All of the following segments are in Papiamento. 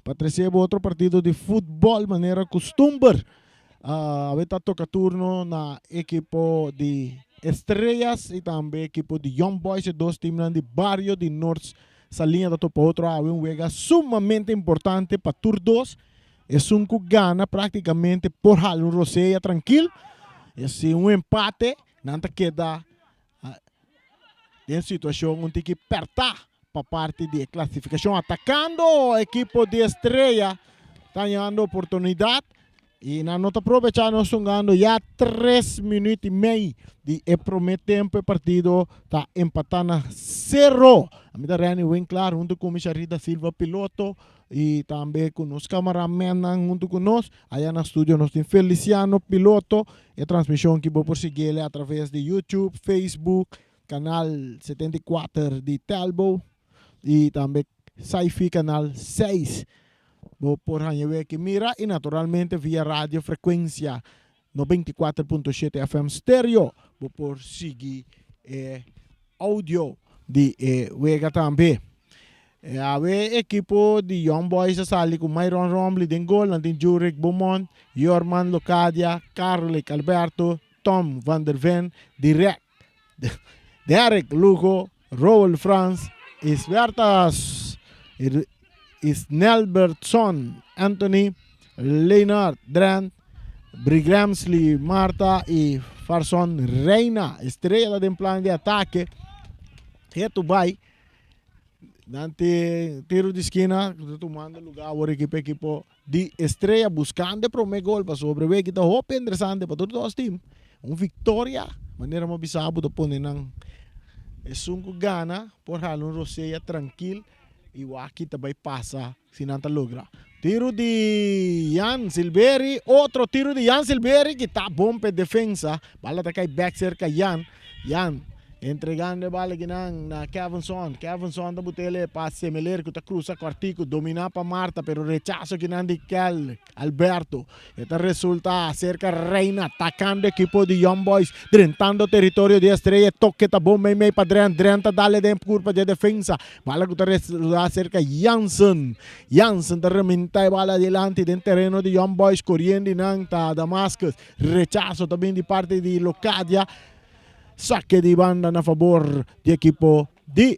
pa trece bo otro partido di futbol manera custumber. Awe ta toca turno na ekipo di Estrellas y tambe ekipo di Young Boys, e dos teamnan di bario di Noord Saliña ta topa otro awe, un wega sumamente importante pa tur dos. Esun cu gana practicamente por hala un rosea trankil. Y si un empate, nan ta keda den situacion un tiki perta pa parti di e clasificacion. Atacando ekipo di Estrella ta hañando oportunidad y nan no ta probecha. Nos hungando ya 3 minuut y mei di e prome tempo, e partido ta empata na 0. Ami ta Renny Winklaar hunto cu mi Sharida Silva piloto y tambe cu nos cameramennan hunto cu nos. Aya na studio nos tin Feliciano piloto. E transmision ki bo por siguiele a traves di YouTube, Facebook, canal 74 di Telbo y tambe Sci-Fi canal 6. Bo por haña weki mira y naturalmente via radio frecuencia 94.7 FM stereo. Bo por sigui e audio di e wega tambe. Awe ekipo di Young Boys a sali ku Myron Rombley den gol, nan tin Jurick Beaumont, Yorman Locadia, Carlick Alberto, Tom van der Ven, Direk, Derek Lugo, Roel Frans, Isbertas Isnelbertson, Anthony, Leonard Drent, Brigramsley Marta y Farson Reina. Estrella ta den plan di atake. Hetu bai. Nan tin tiro di skina ku ta tumando lugá awor ekipo ekipo di Estrella buskando e promé gol pasobra e wiki ta hopi interesante pa tur dos tim. Un viktoria manera mi a bisa bo ta pone nan esun ku gana por hala un rosea trankil i wak ta bai pasa si nan ta logra. Tiro di Jan Silveri, otro tiro di Jan Silveri ki ta bon pa e defensa. Bala ta kai bek serka Jan. Jan entregando e bala kinan na Kevinson. Kevinson ta butele pa Semeler ku ta krusa kòrtiku, dominá pa Marta, pero rechaso kinan di Kel Alberto. E ta resulta serka Reina, atakando ekipo di Young Boys, drentando teritorio di Estrella. E toke ta bon meimei pa Drent. Drent ta dale den kurpa di e defensa. Bala ku ta resulta serka Jansen. Jansen ta reminta e bala adilanti den tereno di Young Boys. Koriendo i nan ta Damascus. Rechaso ta bin di parti di Locadia. Sake di banda na fabor di ekipo di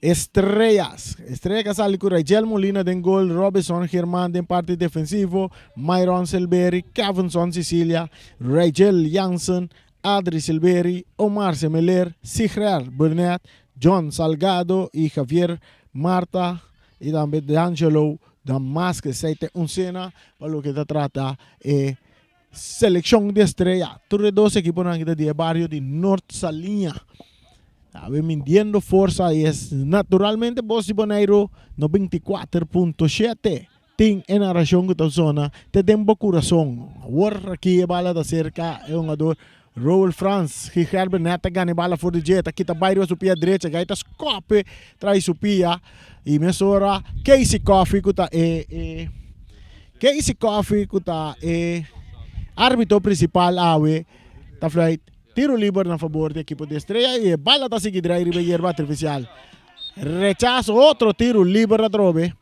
Estrellas. Estrella ka sali ku Raychel Molina den gol, Robinson German den parti defensivo, Myron Silberi, Kevinson Cecilia, Raychel Jansen, Adri Silberi, Omar Semeler, Sigrer Burnett, John Salgado i Javier Marta i tambe D'Angelo Damascus. Esei ta un sena pa loke ta trata e Seleccion di Estrella. Tur e dos ekiponan aki ta di e bario di Noord Saliña. Ta be mindiendo forsa y es naturalmente Bos di Boneiru 94.7 tin e narracion cu ta zona te den bo curason. Awor aki e bala ta cerca e hungador Roel Frans. Gigerber net ta gana e bala for di dje, ta kita bai riba su pia drecha, gai ta scope trai su pia y mesora Casey Coffey cu ta e e Casey Coffey cu ta e arbitro principal awe ta fluit tiro liber na fabor di ekipo di Estrella y e bala ta sigui drai riba e yerba artificial. Rechazo otro tiro liber atrobe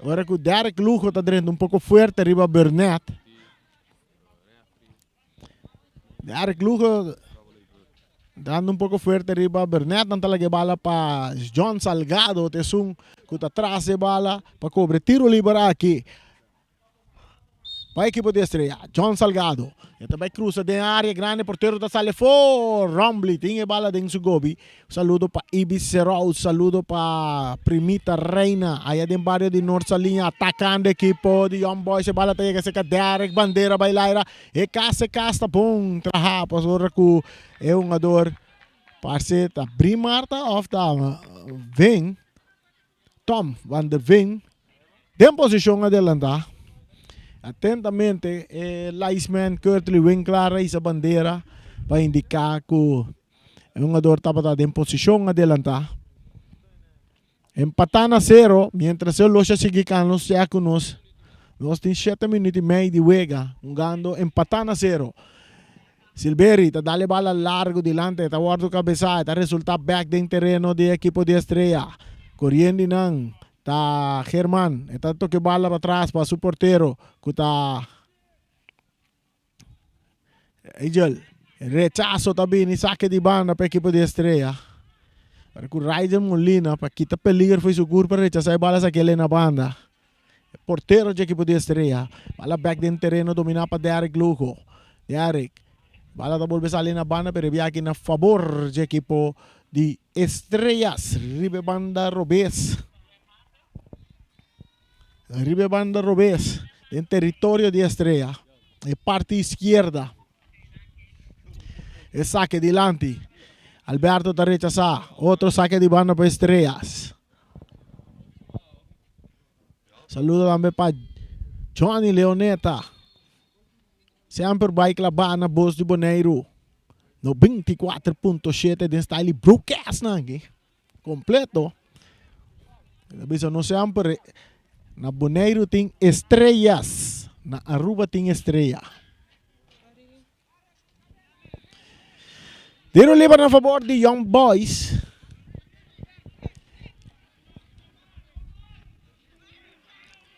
ora cu Derek Lugo ta drenta un poco fuerte riba Burnett. Derek Lugo dando un poco fuerte riba Burnett. Nan ta laga e bala pa John Salgado. Ta esun ku ta tras e bala pa kobre tiro liber aki. Pa ekipo di Estrella, John Salgado. E ta bai cruza den area grande, portero ta sali for. Rombley tin e bala den su gobi. Saludo pa Ibis Serou, saludo pa Primita Reina, aya den bario di Noord Saliña, atacando ekipo di Young Boys. E bala ta yega cerca Derek, bandera bai laira. E cas, e cas ta bon traha pasobra cu e hungador parce ta Brimar ta of ta Veen, Tom van der Veen den posicion adelanta. Atentamente e linesman Kurtley Winklaar a hisa bandera pa indica cu e hungador tabata den posicion adelanta. Empatá na sero, mientras e oloshi a sigui kan nos ya ku nos. Nos tin shete minuut i mei di wega, hungando empatá na sero. Silveri ta dal e bala largu dilanti, e ta wòrdu kabesá, e ta resultá bèk den tereno di e ekipo di Estrella. Koriendo nan. Ta German. E ta toke bala patras pa su portero ku ta Angel. Rechaso ta bini sake di banda pa ekipo di Estrella. Pero ku Ryder Molina pa kita peliger fo'i su kurpa rechasa e bala sakele na banda. E portero dje ekipo di Estrella. Bala bek den tereno domina pa Derrick Lugo. Derrick. Bala ta bolbe sali na banda pero e biaha na fabor dje ekipo di Estrellas. Riba e banda robes. Riba e banda robes den teritorio di Estrella. E parti izquierda. E sake dilanti. Alberto ta rechasa. Otro sake di banda pa Estrellas. Saludo tambe pa Johnny Leoneta. Semper bai klabá na Bos di Boneiru. 94.7 den style broadcast nan aki. Kompleto. Ta bisa nos semper na Boneiru tin estrellas, na Aruba tin estrella. Tiro liber na favor di Young Boys.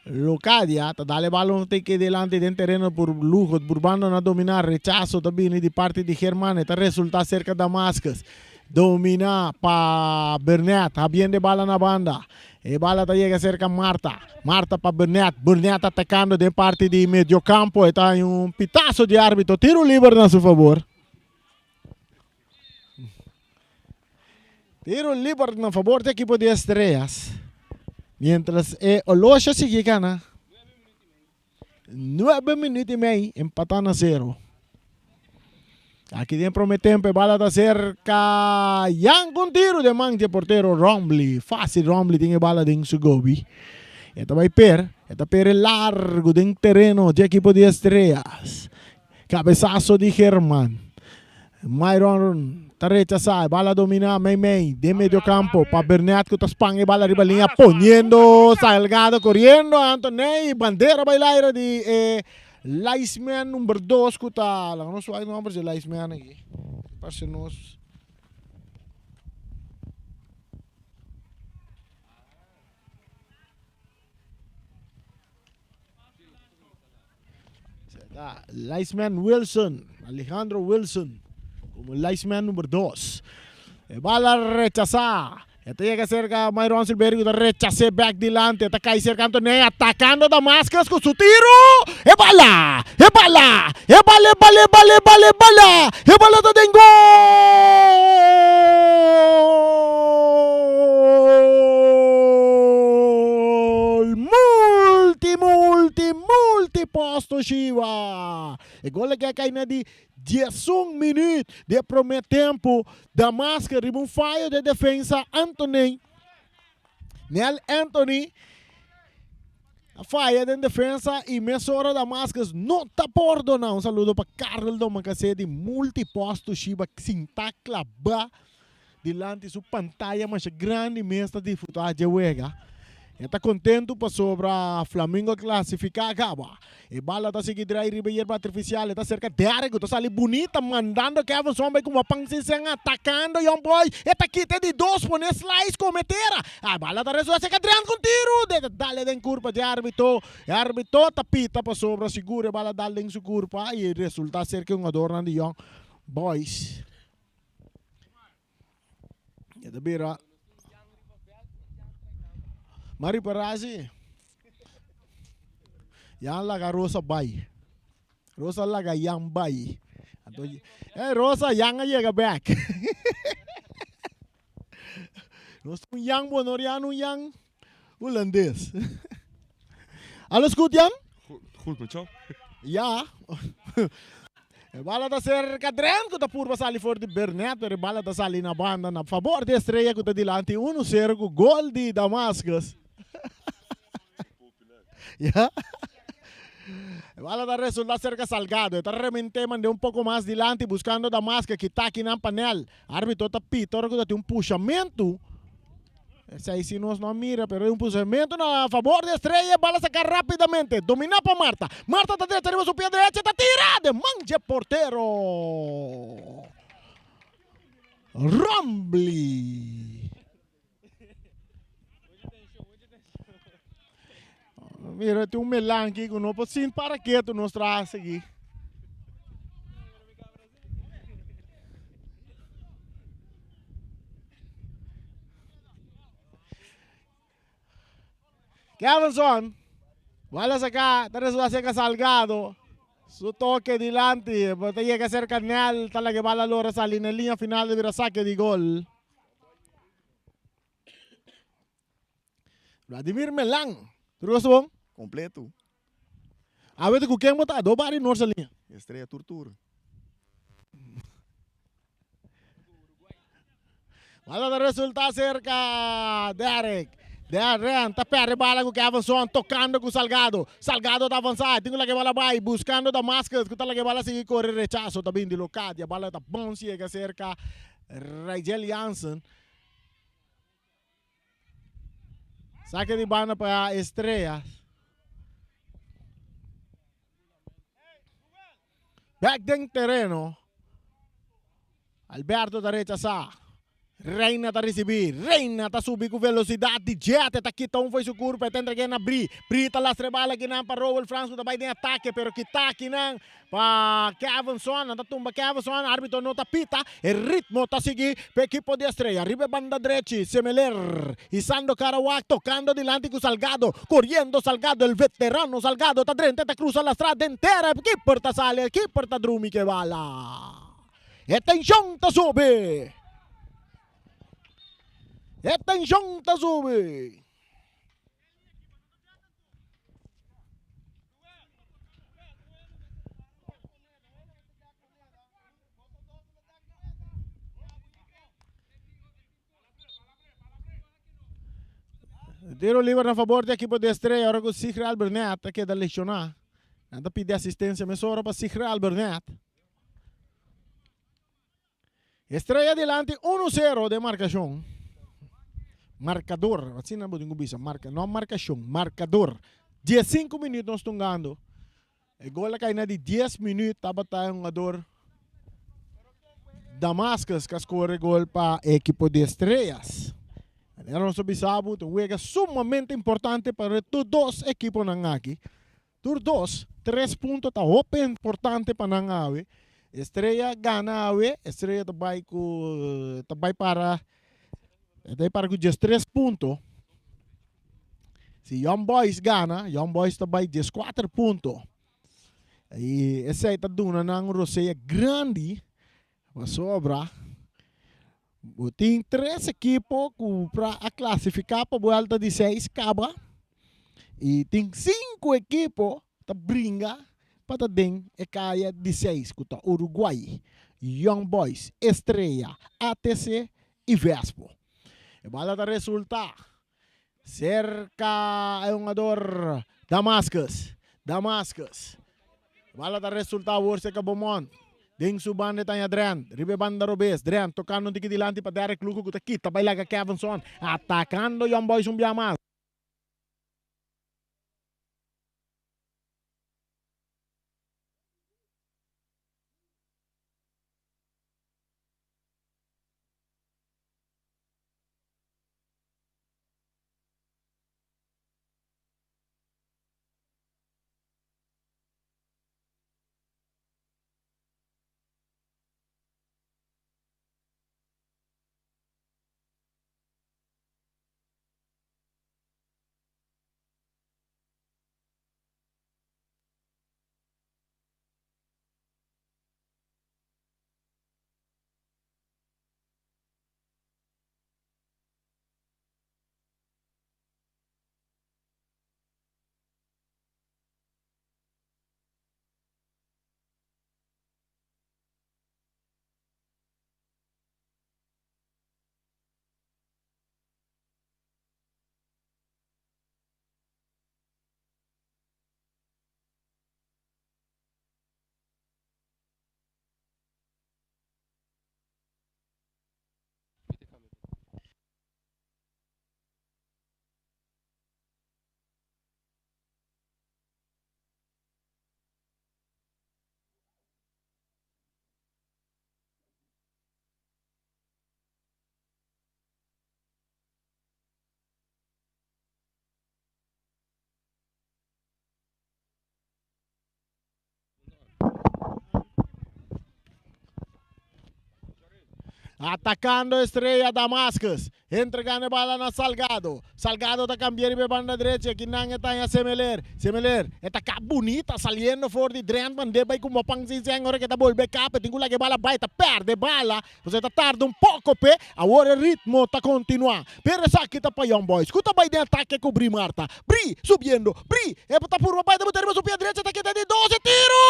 Locadia ta dale balon tiki delante den tereno por Lugo, burbando na domina, rechazo ta bini di parti di Germane, ta resulta cerca Damascus. Domina pa Burnett, habiendo e bala na banda. E bala ta yega cerca Marta. Marta pa Burnett, Burnett atacando den parti di mediocampo, e ta un pitazo di arbitro, tiro liber na su favor. Tiro liber na favor di ekipo di Estrellas. Mientras e Olosha sigui gana. Nuebe minuut y mei, empata na cero. Aki den prome tempo e bala ta cerca Jan con tiro de man di e portero Rombley. Fácil Rombley tin e bala den su gobi. E ta bai per, e ta per e largo den tereno di ekipo di Estrellas. Cabezazo di German. Myron ta rechasa e bala domina mei mei den medio campo pa Bernet cu ta span e bala riba linea poniendo Salgado coriendo Antoney bandera bay laira di e linesman number 2 cu ta laga nos wak nomber di linesman aki parce nos. Linesman Wilson, Alejandro Wilson, como linesman number 2. E bala rechazá. E ta llega cerca Myron Silverio ta rechazé back dilante. Ta cae cerca Antonella atacando Damascus con su tiro. E bala! E bala! E bala, e bala, e bala, e bala, e bala! E bala ta den gol! Multi, multi, multi posto Shiva! E gol aki a kai na di 11 minuut di e prome tempo. Damasco riba un fayo de defensa Anthony. Nel Anthony a faya den defensa y mesora Damascus no ta pordona. Un saludo pa Karel Domacassé di Multipost Toshiba sinta claba dilanti su pantaya masha grandi mes ta disfruta dje wega. E ta contento pasobra Flamingo a clasifica caba. E bala ta sigui drai riba e yerba artificial. E ta cerca Derrick cu ta sali bunita mandando Kevin Sombe como pan sin sen atacando Young Boys. E ta kita e di dos pone slice come tera. E bala ta resulta cerca Adrian cu un tiro. De ta dale den curpa dje arbitro. E arbitro ta pita pasobra sigur e bala dal den su curpa y resulta cerca e hungadornan di Young Boys. E ta bira Mari Parasi. Jan laga Rosa bai. Rosa laga Jan bai. Anto, eh Rosa, Jan a yega back. Nos un Jan Bonoriano, un Jan Holandes. Alles goed, Jan? Goed, goed met jou? Ja. E bala ta cerca Drent cu ta purba sali for di Bernet, pero e bala ta sali na banda na favor di Estrella cu ta dilanti 1-0 cu gol di Damascus. Ja. E bala ta resulta cerca Salgado. E ta remente mande un poco mas dilanti buscando Damascus kita aki nan panel. Arbitro ta pita ora cu ta tin un pushamento. Esei si nos no a mira, pero e un pushamento na favor di Estrella. E bala saca rapidamente. Domina pa Marta. Marta ta drecha riba su pia derecha. Ta tira de man dje portero. Rombley. Mira, tin un melanki ku no por sin para ketu nos tras aki. Kevinson, bola saká, ta resulta serka Salgado. Su toke dilanti, pero ta yega serka Nel, ta laga e bala lora sali na e liña final ta bira sake di gol. Vladimir Melan, tur kos ta bon? Kompleto. Awe ta ku ken bo ta? Do bari Noord Saliña. Estrella tur tur. Bala ta resulta cerca Derek. Derek ta perde bala ku Kevin Son tocando ku Salgado. Salgado ta avanza, tin ku laga e bala bai buscando Damascus ku ta laga e bala sigui corre rechazo ta bin di Locadia. Bala ta bounce yega cerca Rigel Jansen. Saque di banda pa Estrellas. Back den tereno. Alberto ta rechasá. Reina ta risibí. Reina ta subi ku velosidat di jet. E ta kita un fo'i su kurpa. E ta entreg'é na Bri. Bri ta lastra e bala kinan pa Rowel Frans ku ta bai den atake. Pero kita kinan Pa Kevinson, nan ta tumba Kevinson, arbitro no ta pita, e ritmo ta sigui pa ekipo di Estrella. Riba e banda drechi, Semeler hisando cara wak, tocando dilanti cu Salgado, coriendo Salgado, el veterano Salgado ta drenta, ta cruza lastra den tera, e keeper ta sali, e keeper ta drumi cu e bala. E tension ta subi. E tension ta subi. Tiro liber na favor di ekipo di Estrella ora ku Sigre Albernet a keda lesioná. Nan ta pidi asistensia mesora pa Sigre Albernet. Estrella dilanti uno sero den markashon. Markador, asina bo tin ku bisa, marka, no markashon, markador. Diesinku minüt nos tungando. E gol a kai na di dies minüt tabata e hungador Damascus ku a skor e gol pa e ekipo di Estrellas. Manera nos a bisa bo, ta un wega sumamente importante pa tur dos ekiponan aki. Tur dos, tres punto ta hopi importante pa nan awe. Estrella gana awe, Estrella ta bai ku ta bai para e ta bai para ku diestres punto. Si Young Boys gana, Young Boys ta bai dieskuater punto. I esei ta duna nan un rosea grandi pasobra bo tin tres ekipo ku pra a klasifiká pa buelta di seis kaba i tin sinku ekipo ta bringa pa ta den e kaya di seis ku ta Uruguay, Young Boys, Estrella, ATC i Vespo. E bala ta resultá serka e hungador Damascus. Damascus. Bala ta resulta awor serka Beaumont. Den su banda e taña Drent. Riba e banda robes. Drent tokando un tiki dilanti pa Derrick Lugo ku ta kita bai laga Kevinson. Atakando Young Boys un bia mas. Atacando Estrella Damascus. Entregando e bala na Salgado. Salgado ta cambia riba e banda drechi. Aki nan e ta haña Semeler. Semeler e ta kap bunita saliendo for di Drent mand'é bai ku Mopang Zinzeng ora ke ta bolbe kap e tin ku laga e bala bai ta perde bala. Pasobra e ta tarda un poko p'e. Awor e ritmo ta kontinuá. Pero esaki ta pa Young Boys ku ta bai den atake ku Bri Marta. Bri subiendo. Bri e ta purba bai ta bota riba su pia drechi ta keda di dos e tiro!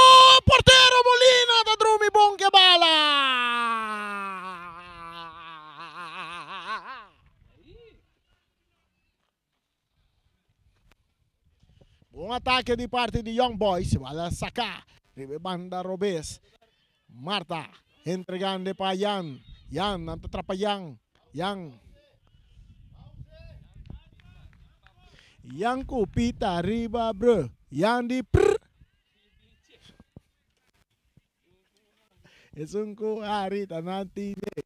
Portero Molina ta drumi bon ku e bala. Bon atake di parti di Young Boys. Bala saka riba e banda robes. Marta entregando pa Jan. Jan, nan ta trapa Jan. Jan. Jan ku pita riba brug. Jan di prr. Esun ku hari ta nan tine.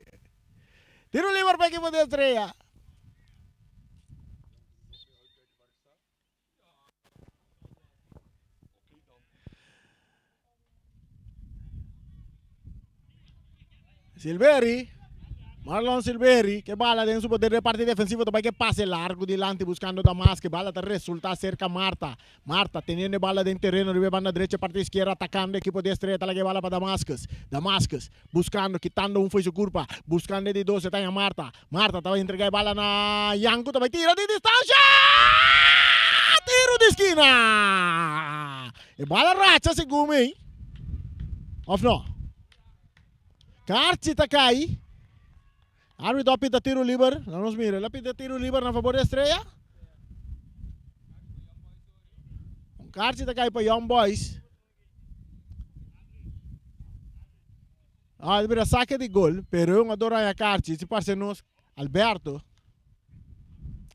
Tiro liber pa ekipo di Estrella. Silveri, Marlon Silveri, ke bala den su poder den parti defensivo ta bai ke pase largo dilanti buscando Damasque. Bala ta resulta cerca Marta. Marta teniendo e bala den tereno riba e banda drecha parti izquierda atacando ekipo di Estrella ta laga e bala pa Damascus. Damascus buscando kitando un fo'i su curpa buscando e di dos e ta haña Marta. Marta ta bai entrega e bala na Yanku ta bai tira di distansha! Tiro di skina! E bala racha segun mi. Of no? Karchi ta kai. Arbitro a pita tiro liber. La nos mira. El a pita tiro liber na fabor di Estrella. Un karchi ta kai pa Young Boys. Ah, el bira saque di gol, pero e hungador haña karchi. Si parse nos Alberto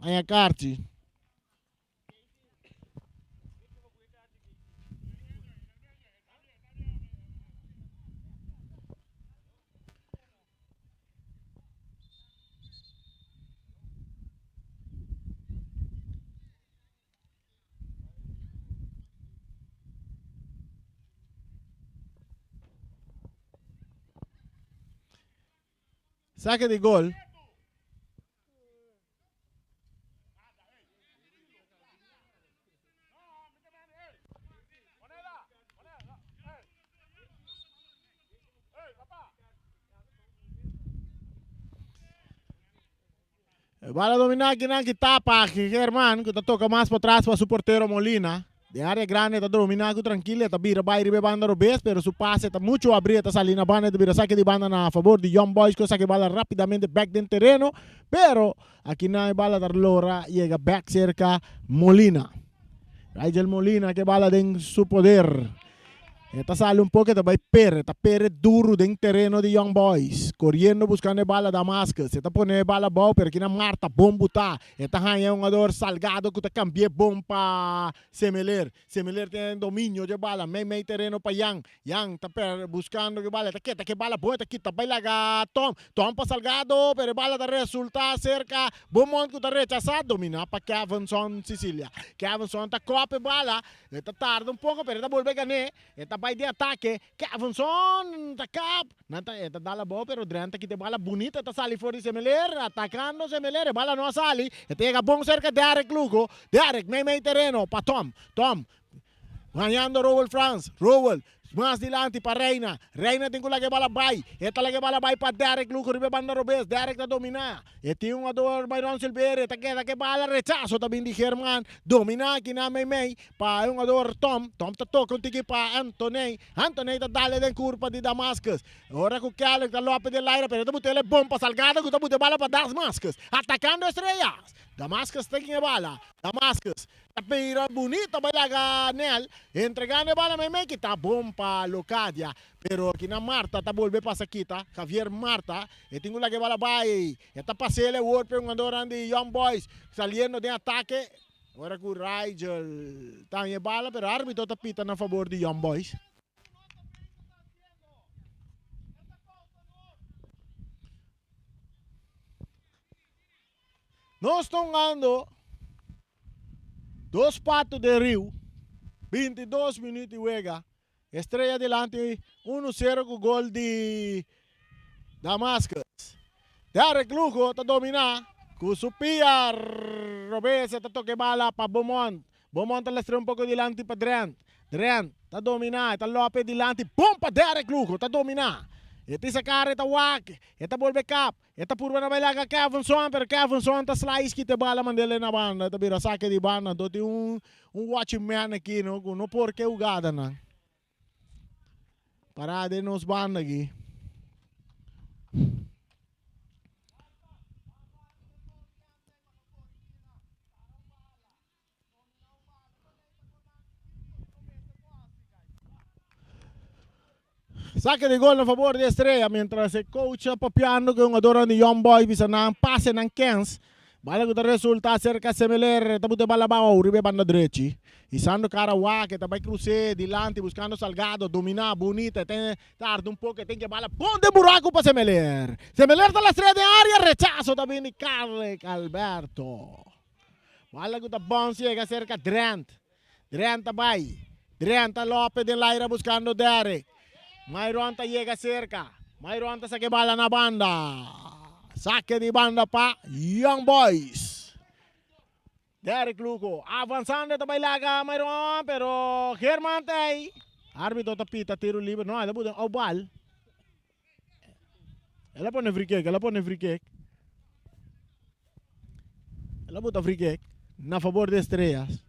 haña karchi. Saque di gol. Bala dominá kinan ki tapa aki German ku ta toka mas patras pa su portero Molina. Den área grandi ta dominá ku trankil e ta bira bai riba e banda robes pero su pase ta muchu abrí e ta sali na banda e ta bira saki di banda na fabor di Young Boys ku a saki bala rápidamente bèk den tereno pero akinan e bala ta lora yega bèk serka Molina. Rigel Molina ke bala den su poder. E ta sali un poco e ta bay pere, ta pere duro den tereno di Young Boys, coriendo buscando e bala Damascus, e ta pone e bala abao pero kina Marta bon buta, e ta haya e hungador Salgado cu ta cambie bon pa Semeler, Semeler tin dominio dje bala mey mey tereno pa Yan, Yan ta per buscando e bala e ta keta ke bala bon e ta kita bay laga Tom, Tom pa Salgado pero e bala ta resulta cerca Beaumont cu ta rechasa, domina pa Kevinson Cecilia, Kevinson ta cop e bala. E ta tarda un poko pero e ta bolbe gané. E ta bai den atake. Kevinson ta kap. Nan ta e ta dal abou pero Drent ta kita e bala bunita. E ta sali for di Semeler. Atakando Semeler. E bala no a sali. E ta yega bon serka Derrick Lugo. Derrick mei mei tereno pa Tom. Tom hañando Rowel Frans. Rowel Mas dilanti pa Reina. Reina tin ku laga e bala bai. E ta laga e bala bai pa Derrick Lugo riba e banda robes. Derrick ta dominá. E tin un ador Byron Silverio. E ta keda ku e bala. Rechaso ta bin di German. Dominá akinan meimei pa e hungador Tom. Tom ta toka un tiki pa Anthony. Anthony ta dal den kurpa di Damascus. Ora ku Kelly ta lope den laira pero e ta buta el e bon pa Salgado ku ta buta e bala pa Damascus. Atakando Estrellas. Damascus ta kin e bala. Damascus Ta bira bunito bai laga Nel entregando e bala meimei ki ta bon pa Locadia pero aki na Marta ta bolbe pasa kita Javier Marta e tin ku laga e bala bai e ta pasel e wor pa e hungadornan di Young Boys saliendo den atake ora ku Rigel ta haña e bala pero arbitro ta pita na fabor di Young Boys. Nos ta hungando dos pato den riu, 22 minuut di wega. Estrella dilanti 1-0 ku gol di Damascus. Derek Lugo ta domina ku su pia robes e ta toka e bala pa Beaumont. Beaumont ta lastra un poko dilanti pa Drent. Drent ta domina, e ta lope dilanti, bon pa Derek Lugo ta domina. E pisa kara e ta wak, e ta bolbe kap, e ta purba na bai laga Kevinson, pero Kevinson ta slice kita e bala mand'el na banda, e ta bira sake di banda. Anto tin un un watching man aki no ku no por ke hugadanan. Pará den nos banda aki. Saque di gol na favor di Estrella mientras e coach ta papiando cu e hungadornan di Young Boys bisa nan pase nan kens. Bala cu ta resulta cerca Semeler ta buta e bala abao riba e banda drechi. Isando cara wak e ta bay cruce dilanti buscando Salgado domina bunita e ten tarda un poco e ten ke bala bon den buraco pa Semeler. Semeler ta lastra den area rechazo ta bini Carlick Alberto. Bala ku ta bounce yega serka Drent. Drent ta bai. Drent ta lope den laira buskando Derrick. Myron ta yega serka. Myron ta saka e bala na banda. Sake di banda pa Young Boys. Derrick Lugo avansando ta bai laga Myron pero German ta ei. Arbitro ta pita tiro liber. No, el a buta un bal. El a pone free kick, el a pone free kick. El a bota free kick na favor de Estrellas.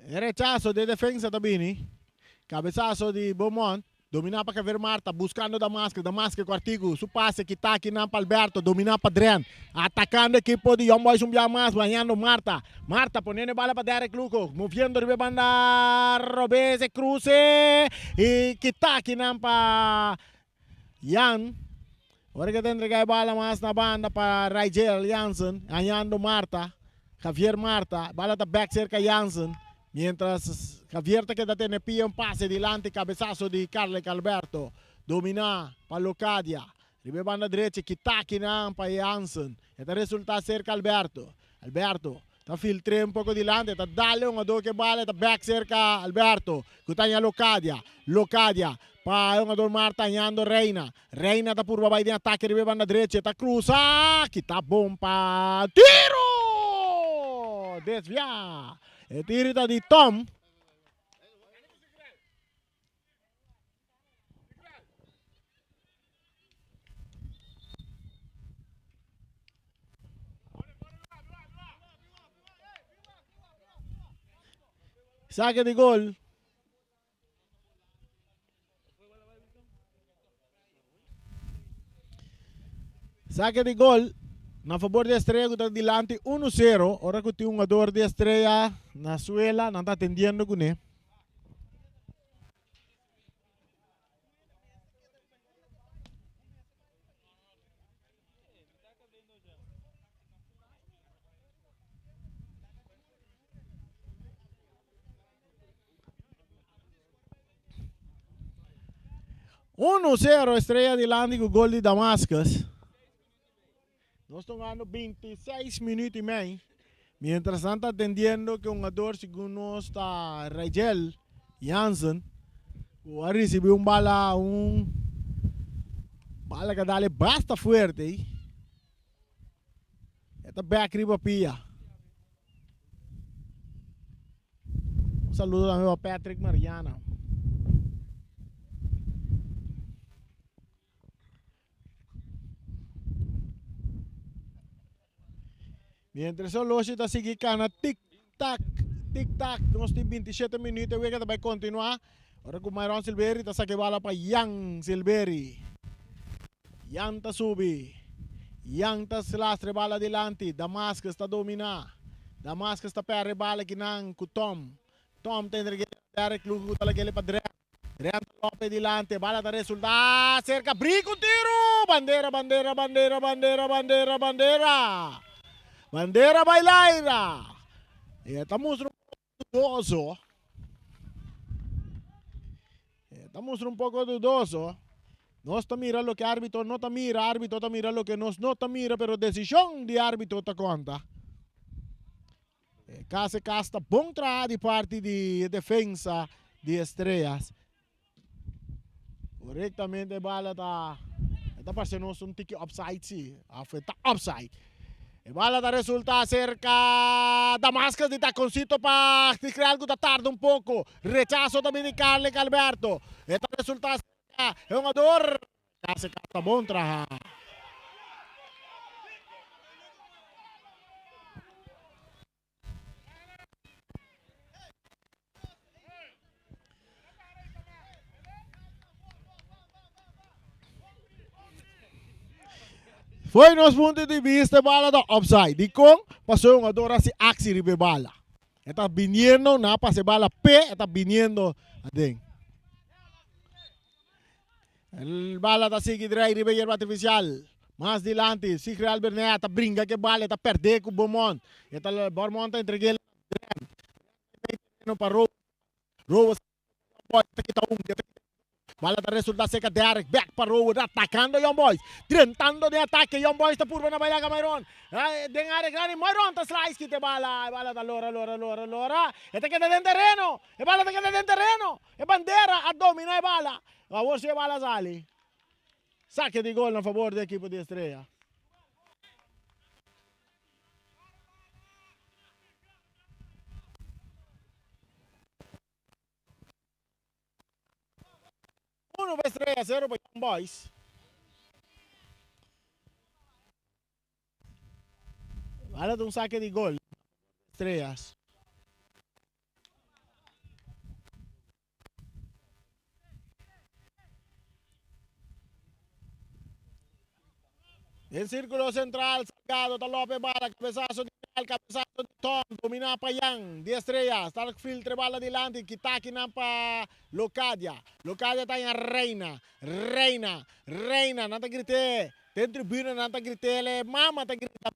E rechaso di e defensa ta bini. Cabesaso di Beaumont. Domina pa Javier Marta. Buscando Damasque. Damasque cu Artigo. Su pase kita akinan pa Alberto. Domina pa Dren. Atacando ekipo di Young Boys un bia mas. Bañando Marta. Marta poniendo e bala pa Derek Lugo. Moviendo riba e banda robes. E cruce. Y kita akinan pa Jan. Ora ke ta entrega e bala mas na banda pa Rigel Jansen, hañando Marta. Javier Marta, bala ta bek serka Jansen. Mientras Javier ta keda tene pia un pase dilanti kabesaso di Carlek Alberto. Dominá pa Locadia. Riba e banda drechi kita kinan pa Jansen. E ta resultá serka Alberto. Alberto ta filtr'é un poko dilanti, e ta dal e hungadó ku e bala, e ta bèk serka Alberto ku ta haña Locadia. Locadia pa e hungador Marta hañando Reina. Reina ta purba bai den atake riba e banda drechi, e ta krusa, kita bon pa tiro! Desviá! E tiro ta di Tom. Saque di gol. Saque di gol na favor di Estrella ku ta dilanti 1-0. Ora ku tin un jugador di Estrella na suela, nan ta atendiendo kuné. 1-0 Estrella dilanti ku gol di Damascus. Nos ta hungando 26 minuut y mei. Mientras nan ta atendiendo ku e hungador segun nos ta Rigel Jansen ku a risibi un bala un bala ku a dale basta fuerte ei. E ta bek riba pia. Un saludo tambe pa Patrick Mariana. Mientras oloshi ta sigui cana tic tac, tic tac, nos tin 27 minuut e wega ta bay continua. Ora cu Myron Silveri ta saca e bala pa Jan Silveri. Jan ta subi. Jan ta lastra e bala dilanti. Damascus ta domina. Damascus ta perde e bala kinan cu Tom. Tom ta entrega Derek Lugo cu ta lag'e pa Dren. Real Lopez dilante, bala ta resulta cerca, Brick un tiro! Bandera, bandera, bandera, bandera, bandera, bandera! Bandera bai laira! E ta mustra un poco dudoso. E ta mustra un poco dudoso. Nos ta mira loke arbitro no ta mira, arbitro ta mira loke nos no ta mira, pero desishon di arbitro ta konta. E kas e kas ta bon traha di parti di e defensa di Estrellas. Korektamente e bala ta e ta parse nos un tiki offside si, of e ta offside. E bala ta resulta serka Damascus di taconcito pa Tigreal ku ta tarda un poko. Rechaso ta bini Carlick Alberto. E ta resulta serka e hungador Casi ta bon traha. Foi nos punto di vista e bala ta offside. Dikon? Pasobra e hungador hasi aksi riba e bala. E ta biniendo, nan a pasa e bala p'e, e ta biniendo aden. E bala ta sigui drei riba e yerba artifisial. Mas dilanti, Sigrid Albernea ta bringa ku e bala, e ta pèrdè ku Beaumont. E ta Beaumont ta entreg'é na Rem. Rem ta mei tereno pa Rowe. Rowe Young Boys ta kita un, ta kita Bala ta resulta seca Derek, back pa Rowe, atacando Young Boys, drentando den atake, Young Boys ta purba na baila Myron, den area grandi, Myron ta slice kita e bala, e bala ta lora, lora, lora, lora, e ta keda den tereno, e bala ta keda den tereno, e bandera a domina e bala, awor si e bala sali, sake di gol na favor di ekipo di Estrella. Uno pa Estrella, cero pa Young Boys. Bala ta un saque di gol. Estrellas. Den círculo central, Salgado ta lope bala, cabezazo di Real, cabezazo di Tom, domina pa Jan, di Estrellas, ta filtre bala dilanti, kita akinan pa Locadia, Locadia ta haña Reina, Reina, Reina, nan ta grite, den tribuna nan ta gritele, mama ta grita,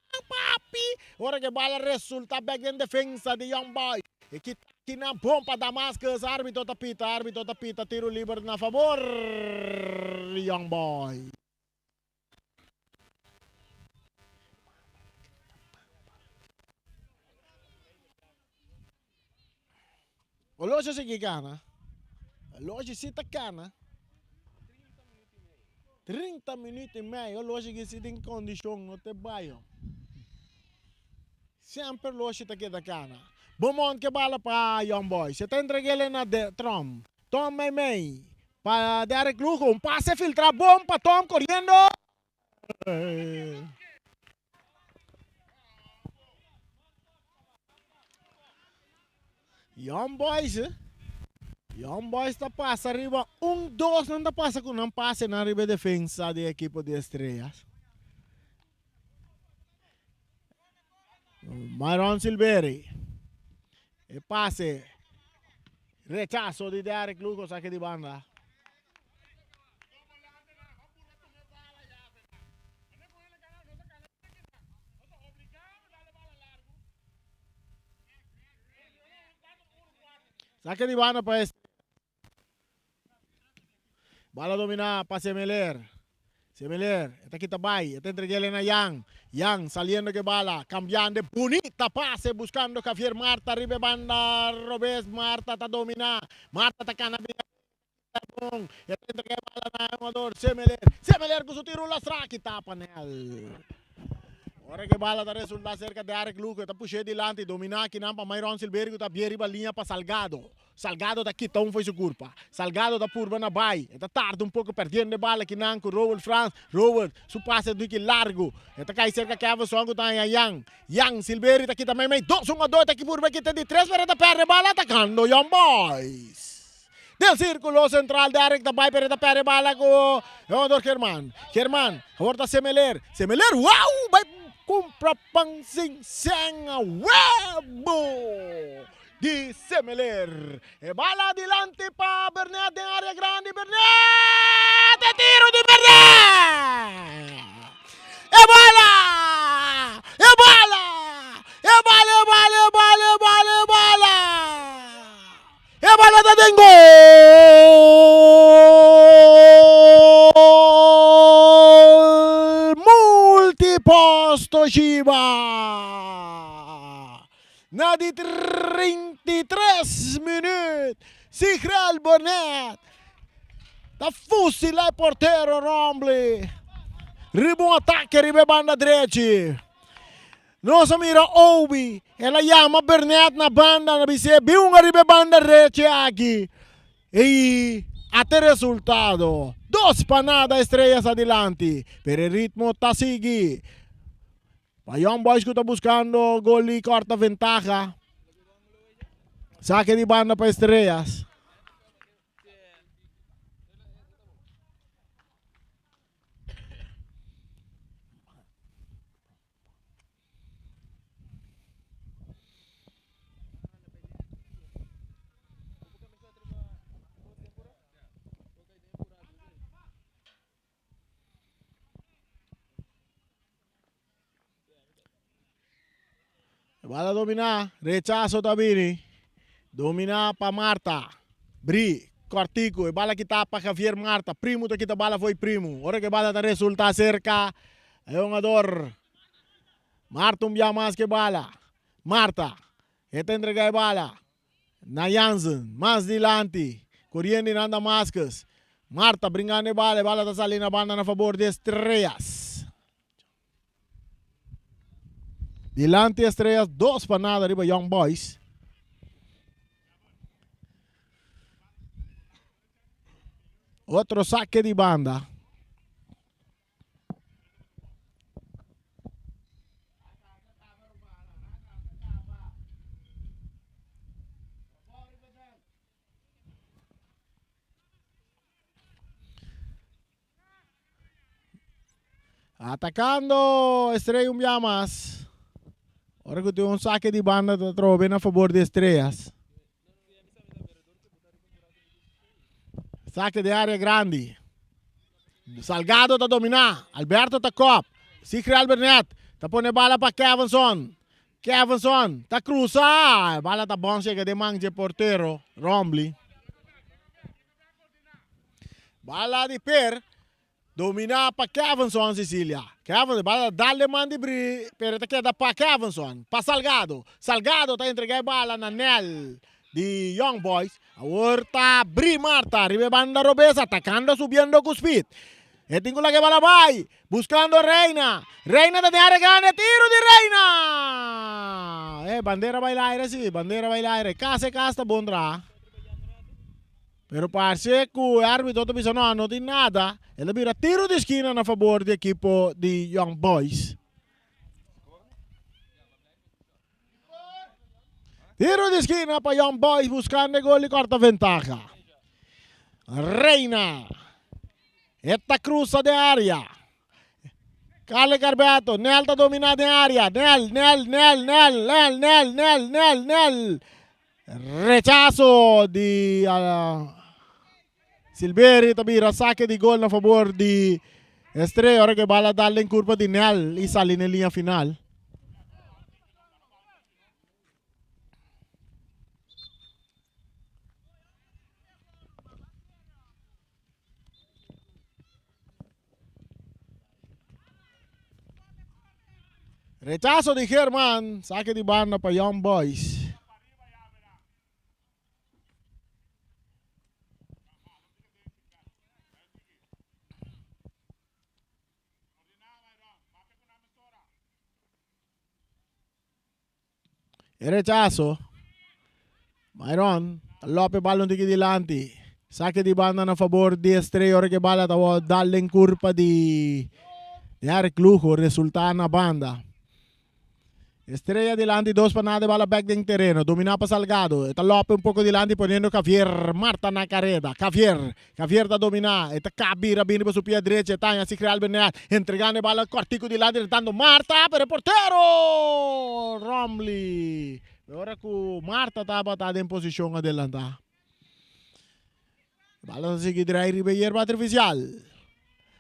Papi, papi, ora ke bala resulta bek den defensa di Young Boys. E kita akinan bon pa Damascus, arbitro ta pita, arbitro ta pita, tiro liber na fabor di Young Boys. Oloshi a sigui gana. Oloshi si ta gana. 30 minuut y mei. Oloshi ki si tin kondishon no te bai. Semper Oloshi ta keda gana. Beaumont ke bala pa Young Boys. E ta entreg'el na Trump. Tom mei mei. Pa Derrick Lugo. Un pase filtra bon pa Tom koriendo. Young Boys, eh? Young Boys ta pasa riba un dos nan ta pasa ku nan pase nan riba e defensa di ekipo di Estrellas. Myron Silveri. E pase. Rechazo di Derek Lugo saque di banda. Saque di banda pa este. Bala domina pa Semeler. Semeler, esta kita bai, esta entreguele na Yang. Yang saliendo que bala, cambiando, bonita pase buscando Javier Marta, ribe banda Robes, Marta ta domina, Marta ta cana Bon, e ta entrega e bala na Amador Semeler. Semeler ku su tiro lastra kita panel. Ora ku e bala ta resulta serka Derrick Lugo, e ta push'é dilanti, dominá akinan pa Myron Silverio ku ta bie riba liña pa Salgado. Salgado ta kita un fo'i su kurpa. Salgado ta purba na bai. E ta tarda un poko perdiendo e bala akinan ku Rowell Frans. Rowell su pase duki largu. E ta kai serka Kevinson ku ta haña Yang. Yang Silverio ta kita meimei dos hungador ta purba kita di tres pero e ta perde e bala atakando Young Boys. Den sirkulo sentral Derrick ta bai pero e ta perde bala ku e hungador German. German awor ta Semeler. Semeler wow bai kumpra pan sin sen webo di Semeler. E bala dilanti pa Bernet den area grandi Bernet e tiro di Bernet! E bala! E bala! E bala e bala e bala e bala e bala! E bala ta den gol! Na di 33 minuut, Sigrel Bernet ta fusila e portero Rombley riba un atake riba e banda drechi. Nos a mira Obi, el a yama Bernet na banda, na bis'é bin hunga riba e banda drechi aki. I ata e resultado, 2-0 Estrellas adilanti, pero e ritmo ta sigui. Pa Young Boys ku ta buskando gol di kòrta ventaha. Sake di banda pa Estrellas. Bala dominá, rechaso ta bini. Dominá pa Marta. Bri, kòrtiku, e bala kita pa Javier Marta. Primo ta kita bala fo'i Primo. Ora ku e bala ta resultá serka e hungador Marta un bia mas ku e bala. Marta, e ta entregá e bala na Jansen, mas dilanti, koriendo i nan Damascus. Marta bringando e bala, e bala ta sali na banda na fabor di Estrellas. Dilanti Estrellas 2-0 riba Young Boys. Otro saque di banda. Atacando Estrella un bia mas. Ora ku tin un saque di banda ta trobe na fabor di Estrellas. Saque de área grandi. Salgado ta domina. Alberto ta kop. Sigri Albernet ta pone bala pa Kevinson. Kevinson ta cruza. Bala ta bon chega den man dje portero Rombley. Bala di Per. Domina pa Kevinson Cecilia. Kevin, bala ta dal den man di Bri, pero ta keda pa Kevinson. Pa Salgado. Salgado ta entrega e bala na Nel di Young Boys. Awor ta Bri Marta riba e banda robes atacando subiendo cu speed. E tin cu laga e bala bay. Buscando Reina. Reina ta den area grande. Tiro di Reina! E bandera bay laire si. Bandera bay laire. Cas e cas ta bon traha. Pero parse cu e arbitro ta bisa no, no tin nada. El a bira tiro di skina na fabor di ekipo di Young Boys. Tiro di skina pa Young Boys buscando e gol di corta ventaha. Reina. E ta cruza den area. Carle Carbeto, Nel ta domina den area. Nel, Nel, Nel, Nel, Nel, Nel, Nel, Nel, Nel. Rechaso di uh, Silveri ta bira saque di gol na favor di Estrella. Ora que bala dal den curva di Nel y sali na linea final. Rechazo di German, saque di banda pa Young Boys. E rechaso. Myron ta lope e bala un tiki dilanti. Sake di banda na fabor di Estrella ora ke bala ta dal den kurpa di Eric Lugo resulta na banda. Estrella dilanti 2-0 e bala bek den tereno. Domina pa Salgado. E ta lope un poko dilanti poniendo Javier Marta na kareda. Javier Javier ta dominá, e ta kap bira bini pa su pia drechi, e ta haña Sigrid Albernet, entregando e bala kòrtiku dilanti retando Marta, pero e portero Romley, e ora ku Marta tabata den posishon adelantá. E bala ta sigui drai riba e yerba artifisial.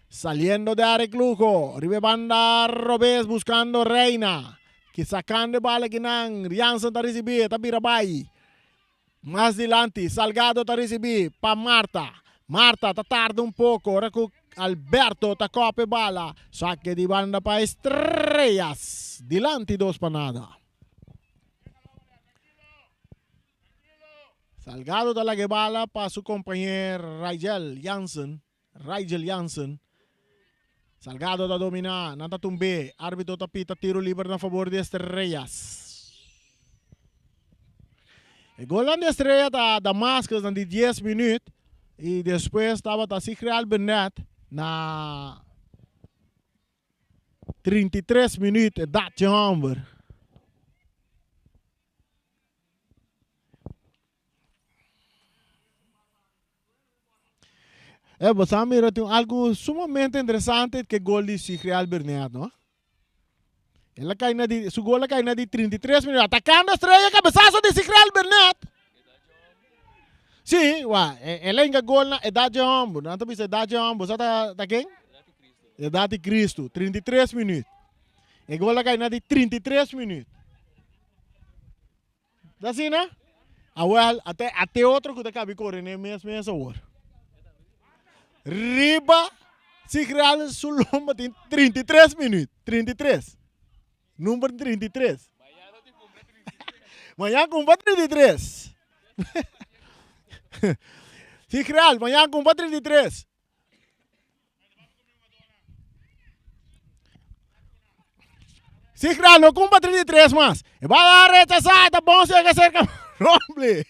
Saliendo de Eric Lugo, riba e banda robes buskando Reina, ki sakando e bala kinan, Jansen ta risibí, e ta bira bai. Mas dilanti, Salgado ta risibí pa Marta. Marta ta tarda un poko ora ku Alberto ta kòp e bala. Sake di banda pa Estrellas. Dilanti dos pa nada. Salgado ta laga e bala pa su kompañer Rigel Jansen. Rigel Jansen. Salgado ta dominá. Nan ta tumb'é. Árbitro ta pita tiro liber na fabor di Estrellas. E golnan di Estrella ta Damascus na di dies minuut y despues tabata Sigreal Benet na 33 minuut e datje homber. E bo sa mira tin algo sumamente interesante ke gol di Sigreal Bernet no. El a kai na di, su gol a kai na di 33 minuut. Atacando Estrella, cabezazo di Sigreal Bernet. Sí, wa, el a hinka gol na edad dje homber. Nan ta bisa edad dje homber. Sa ta, ta ken? Edad di Cristo. 33 minuut. E gol a kai na di 33 minuut. Ta asina? Awel, ate, ate otro ku ta kabi kore n'e mes mes awor. Riba Sigreal su lomba tin 33 minuut. 33. Number 33. Mañana cumpla 33. Sigreal, mañana cumpla 33. Sigra no kumpa 33 mas. E bala a rechasá, ta bon sega cerca Rombley.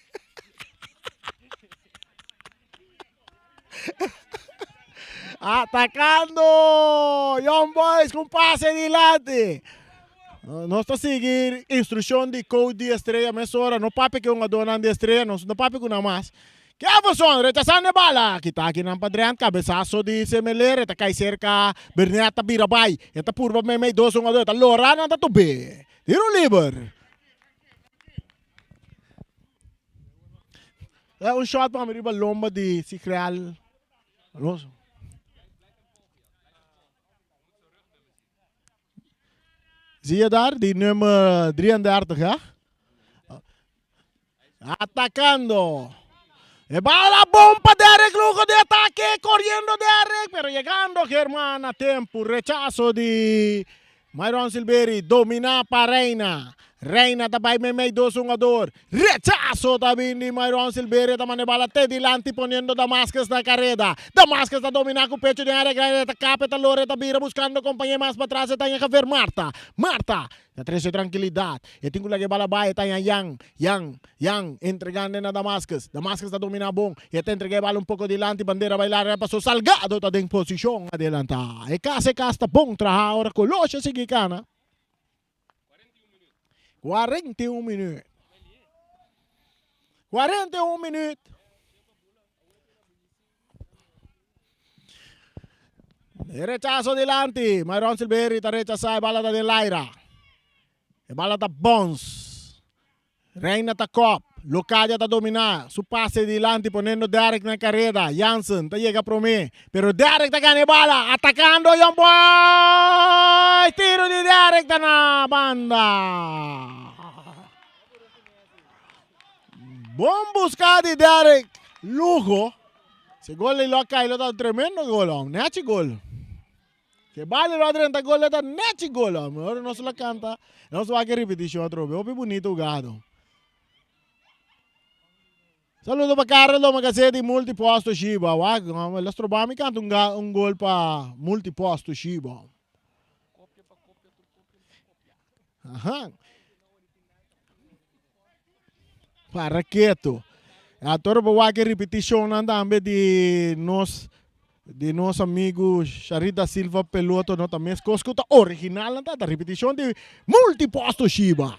Atacando Young Boys con pase dilante. Nos ta sigui instruccion di coach di Estrella mesora. No papia cu hungadornan di Estrella, nos no papia cu nan mas. Keverson rechasando e bala. Kita akinan pa Drent. Kabesaso di Semeler. E ta kai serka Bernet ta bira bai. E ta purba meimei dos hungador. E ta lora nan ta tub'é. Tiro liber. E un shot pa mi riba lomba di Sigreal. Zie je daar? Die nummer 33, hè? Atacando. E bala bon pa Derek Lugo de ataque, corriendo Derek, pero llegando Germán a tempo. Rechazo di Myron Silveri, domina pa Reina. Reina ta bai meimei dos hungador. Rechazo ta bin di Myron Silverio ta manda e bala te dilanti poniendo Damascus na careda. Damascus ta domina cu pecho den area grandi, ta capa, ta lora, ta bira buscando compañe mas patras, e ta yega ver Marta. Marta ta trece trankilidad. E tin cu laga e bala bai, e ta haña Yan, Yan, Yan, entregando na Damascus. Damascus ta domina bon, e ta entrega e bala un poco dilanti, bandera bai larga paso Salgado ta den posicion adelanta. E cas, e cas ta bon traha ora Coloshi a sigui cana. 41 minuut. 41 minuut. E rechazo dilanti. Myron Silveri ta rechasa e bala ta den laira. E bala ta bons. Reina ta kop. Locadia ta domina. Su pase dilanti poniendo Derek na careda. Jansen ta yega prome. Pero Derek ta gana e bala. Atacando Young Boys. Tiro di Derek ta na banda. Bon busca di Derek Lugo. Si gol lo a cay lo ta un tremendo gol hom. Nechi gol. Si bali lo a drenta gol lo ta nechi gol hom. Ora nos lo canta, nos wak e repeticion atrobe. Hopi bunito hugado. Saludo pa Carlos Lomacase di Multipost Toshiba. Wak, hom, el a stroba mi canta un, un gol pa Multipost Toshiba. Aha. Para ketu. A toro bo wak e ripetishonnan tambe di nos di nos amigu Sharita Silva Peloto no ta meskos ku ta original nan ta ta ripetishon di Multipost Toshiba.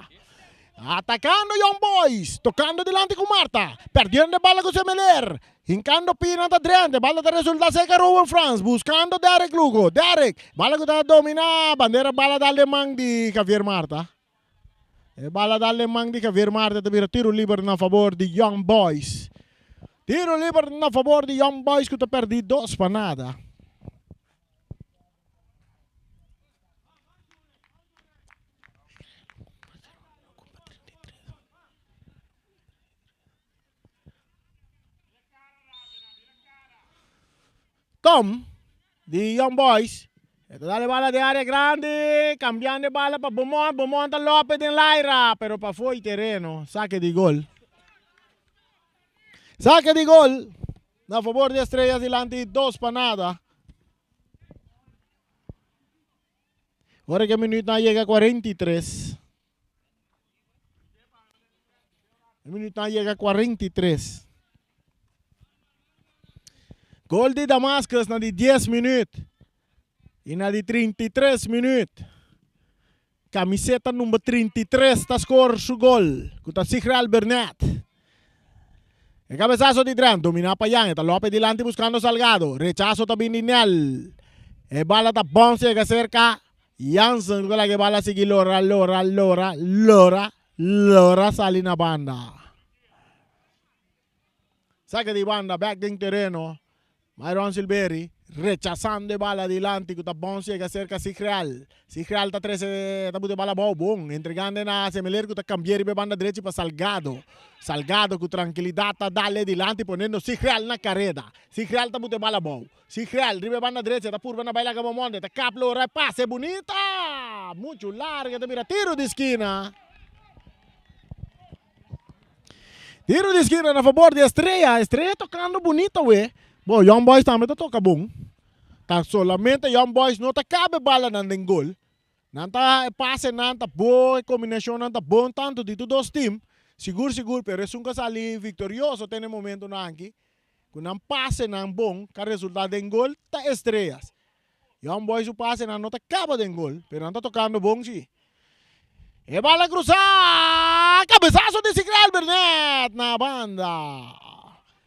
Atakando Young Boys, tokando dilanti ku Marta, perdiendo e bala ku Semeler, hinkando pina ta drenta, e bala ta resulta serka Ruben Frans, buskando Derek Lugo, Derek, bala ku ta domina, bandera bala dal den man di Javier Marta. E bala dal den man di Javier Marte ta bira tiro liber na fabor di Young Boys. Tiro liber na fabor di Young Boys ku ta perdi 2-0. Tom. Di Young Boys. E ta dal e bala den area grandi, cambiando e bala pa Beaumont. Beaumont ta lope den laira, pero pafó y tereno. Sake di gol. Sake di gol na favor di Estrellas dilanti 2-0. Ora que minuut na yega 43. E minuut na yega 43. Gol di Damascus na di 10 minuut. Y na di 33 minuut. Camiseta number 33 ta score su gol. Cu ta Sigral Bernet. E cabezazo di Drent domina pa Jan. E ta lope dilanti buscando Salgado. Rechazo ta bin di Nel. E bala ta bounce yega cerca Jansen cu ta laga e bala sigui lora, lora, lora, lora, lora sali na banda. Sake di banda bek den tereno. Myron Silberi rechasando e bala dilanti cu ta bounce yega cerca Sigreal. Sigreal ta trece ta buta e bala abao bon entregando na Semeler cu ta cambia riba e banda drechi pa Salgado. Salgado cu trankilidad ta dale dilanti poniendo Sigreal na careda. Sigreal ta buta e bala abao. Sigreal riba e banda drechi ta purba na baila Gabomonte ta kap lora e pase bunita! Mucho larga ta bira tiro di skina. Tiro di skina na fabor di Estrella. Estrella tocando bunita we. Bo, Young Boys tambe ta toca bon. Ta solamente Young Boys no ta cabe bala nan den gol. Nan ta e pase nan ta bon, e combinacion nan ta bon tanto di tur dos team. Sigur sigur, pero esun cu a sali victorioso te na e momento nan aki, cu nan pase nan bon ca resulta den gol ta Estrellas. Young Boys su pase nan no ta caba den gol, pero nan ta tocando bon si. E bala cruza! Cabezazo di Sigreal Bernet na banda.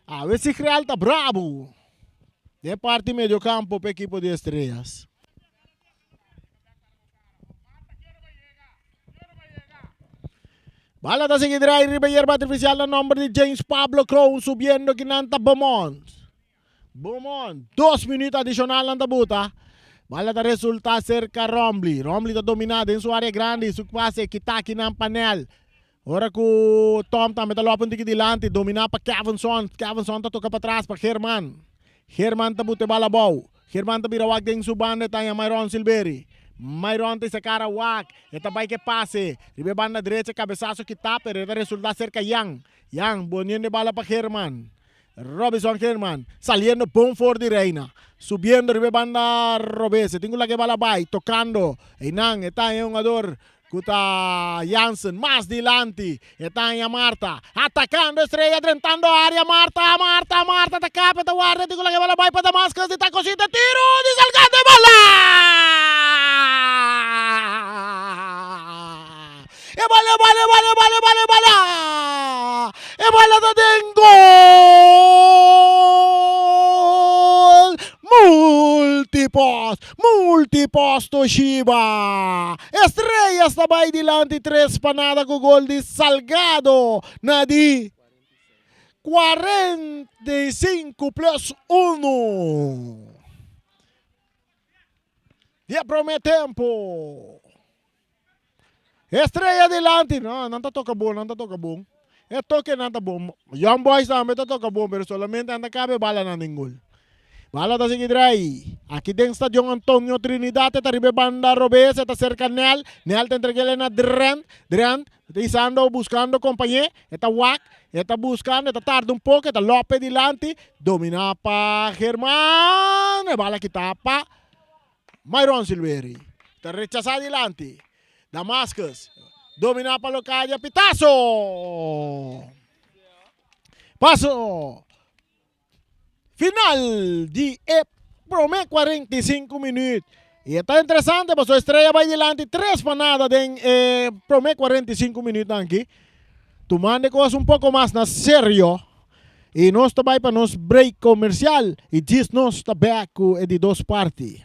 Awe Sigreal ta brabo. Den parti medio campo pa equipo di Estrellas. Bala ta sigui draai riba yerba artificial na nomber di James Pablo Kroon subiendo kinan ta Beaumont. Beaumont, 2 minuut adicional nan ta buta. Bala ta resulta cerca Rombley. Rombley ta domina den su area grandi. Su pase kita kinan pa Nel. Ora cu Tom tambe ta lopa un tiki dilanti. Domina pa Kevinson. Kevinson ta toca patras pa German. German ta buta e bala abou. German ta bira wak den su banda e ta haña Myron Silberi. Myron ta isa cara wak. E ta bai ke pase. Riba e banda drecha cabesazo kita pero e ta resulta cerca Jan. Jan boniendo e bala pa German. Robinson German saliendo bon for di Reina. Subiendo riba e banda robes. E tin cu laga e bala bai tocando. Eynan e ta haña e hungador cu ta Jansen mas dilanti. E ta haña Marta atacando Estrella drentando area. Marta, Marta, Marta ta capa e ta warda. E tin cu laga e bala bai pa Damascus di tacosita. Tiro di Salgado e bala! E bala, e bala, e bala, e bala, e bala, e bala! E bala ta den gol! Multipos, Multipos Toshiba! Estrellas ta bai dilanti 3-0 ku gol di Salgado na di 45+1 di e prome tempo. Estrella dilanti, no, nan ta toca bon, nan ta toca bon. E toque nan ta bon. Young Boys tambe ta toca bon, pero solamente nan ta cabe bala nan den gol. Bala ta sigui drai. Aki den Stadion Antonio Trinidad e ta riba e banda robes, e ta cerca Nel. Nel ta entreg'el na Drent. Drent ta isando, buscando compañe. E ta wak, e ta buscando, e ta tarda un poco, e ta lope dilanti. Domina pa German. E bala kita pa Myron Silveri ta rechasá dilanti. Damascus dominá pa Locadia. Pitazo! Paso final di e promé 45 minüt. I e ta interesante pasobra Estrella bai dilanti 3-0 den e promé 45 minütnan aki. Tumando e kos un poko mas na serio. I nos ta bai pa nos break komersial i djis nos ta bek ku e di dos parti.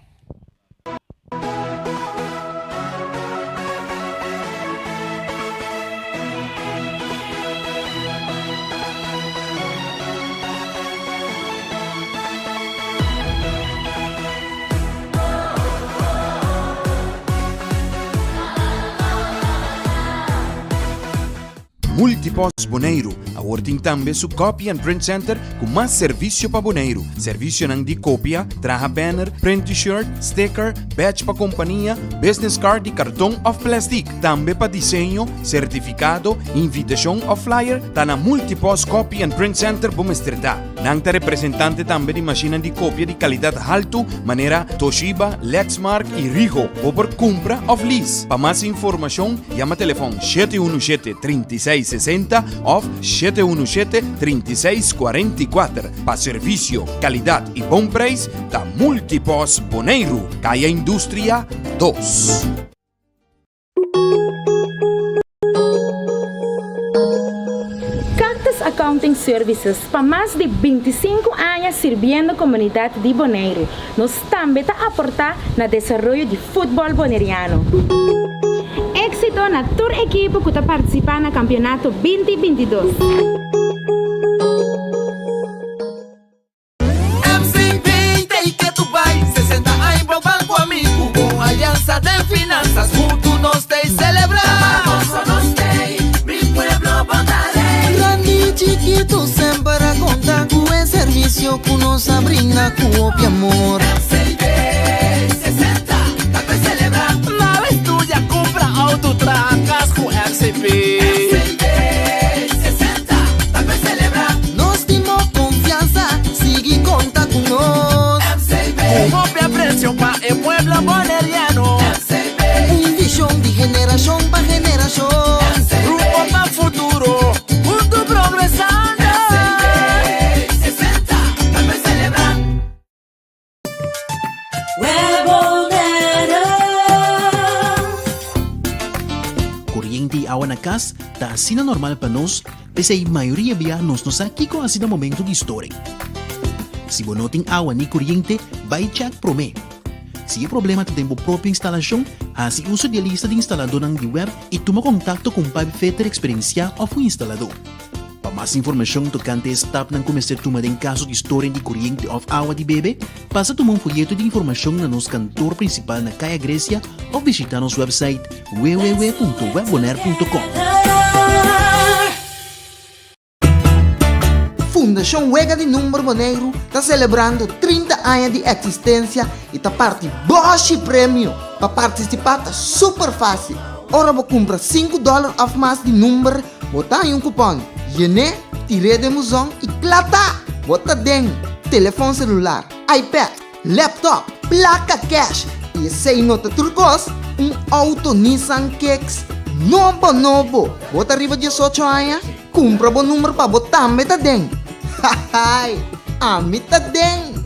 Multipost Boneiru awor tin tambe su Copy and Print Center ku mas servisio pa Boneiru. Servisionan di kopia, traha banner, print T-shirt, sticker, badge pa kompania, business card di karton òf plèstik. Tambe pa diseño, sertifikado, invitashon òf flyer, ta na Multipost Copy and Print Center bo mester ta. Nan ta representante tambe di mashinnan di kopia di kalidat haltu manera Toshiba, Lexmark i Ricoh. Bo por kumpra òf lease. Pa mas informashon yama telefòn 717 36 60 òf 717 36 44. Pa servisio, kalidat i bon preis ta Multipost Boneiru, Kaya Industria 2. Cactus Accounting Services pa mas di 25 aña sirbiendo komunidat di Boneiru. Nos tambe ta aportá na desaroyo di futbòl boneriano. Éksito na tur ekipo ku ta partisipá na kampionato 2022. MCB ta i ke tu bai 60 aña bo ban ku ami ku bo aliansa den finansas huntu nos ta i selebrá. Pa goso nos t'ei, mi pueblo bo ta rei. Grandi i chikitu semper a konta ku e servisio ku nos a brinda ku hopi amor. MCB 60 ta pa selebrá. Na estudia, kumpra outo, traha kas ku MCB. MCB 60 ta pa selebrá. Nos tin bo konfiansa, sigui konta ku nos. MCB. Ku hopi apresio pa e pueblo boneriano. MCB. Un vishon di generashon pa generashon. MCB. Rumbo pa futuro, huntu progresando. MCB 60 ta pa selebrá. Koriente i awa na kas ta asina normal pa nos, p'esei mayoria bia nos no sa kiko hasi na momento di storing. Si bo no tin awa ni koriente, bai chèk promé. Si e problema ta den bo propio instalashon, hasi uso di e lista di instaladónan di web i tuma kontakto ku un pipefitter eksperensiá òf un instaladó. Pa mas informashon tokante e stapnan ku mester tuma den kaso di storing di koriente òf awa di bebe, pasa tuma un foyeto di informashon na nos kantor prinsipal na Kaya Grecia òf bishitá nos wèpsait www.webbonaire.com. Fundashon Wega di Number Boneiru ta selebrando 30 aña di eksistensia i ta parti bòshi premio! Pa partisipá ta super fásil! Ora bo kumpra sinku dòler òf mas di number, Bo ta haña un kupòn, yen'é, tir'é den buzon i kla ta! Bo ta den telefòn selular, iPad, laptop, plaka kèsh i esei no ta tur kos, un outo Nissan Kicks nobo nobo! Bo ta riba 18 aña? Kumpra bo number pa bo tambe ta den! Hahaai! Ami ta den!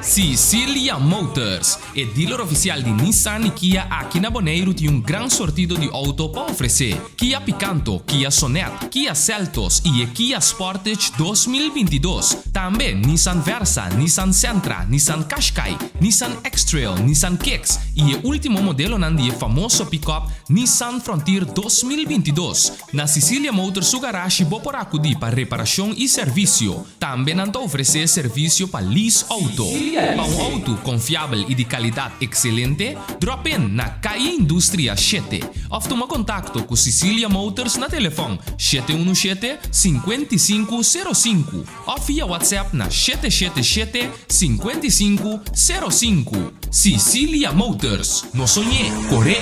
Sicilia Motors, e dealer ofisial di Nissan i Kia aki na Boneiru tin un gran sortido di outo pa ofresé, Kia Picanto, Kia Sonet, Kia Seltos i e Kia Sportage 2022. Tambe Nissan Versa, Nissan Sentra, Nissan Qashqai, Nissan X-Trail, Nissan Kicks i e último modelonan di e famoso pickup Nissan Frontier 2022. Na Sicilia Motors su garashi bo por akudí pa reparashon i servisio. Tambe nan ta ofresé servisio pa lease outo. Pa un outo konfiabel i di kalidat ekselente, drop in na Calle Industria 7 òf tuma kontakto ku Sicilia Motors na telefòn 717 55 05 òf via WhatsApp na 777 55 05. Sicilia Motors, no soñ'é, kor'é!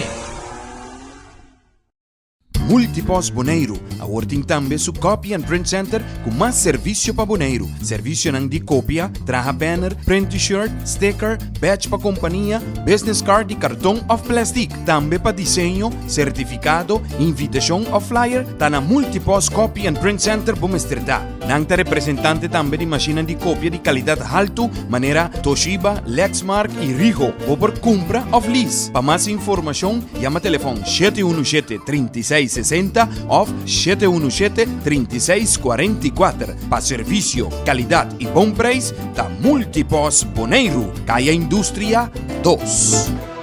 Multipost Boneiru awor tin tambe su Copy and Print Center ku mas servisio pa Boneiru. Servisionan di kopia, traha banner, print T-shirt, sticker, badge pa kompania, business card di karton òf plèstik. Tambe pa diseño, sertifikado, invitashon òf flyer, ta na Multipost Copy and Print Center bo mester ta. Nan ta representante tambe di mashinnan di kopia di kalidat haltu manera Toshiba, Lexmark i Ricoh. Bo por kumpra òf lease. Pa mas informashon yama telefòn 717 36 60 òf 717 36 44. Pa servisio, kalidat i bon preis ta Multipost Boneiru, Kaya Industria 2.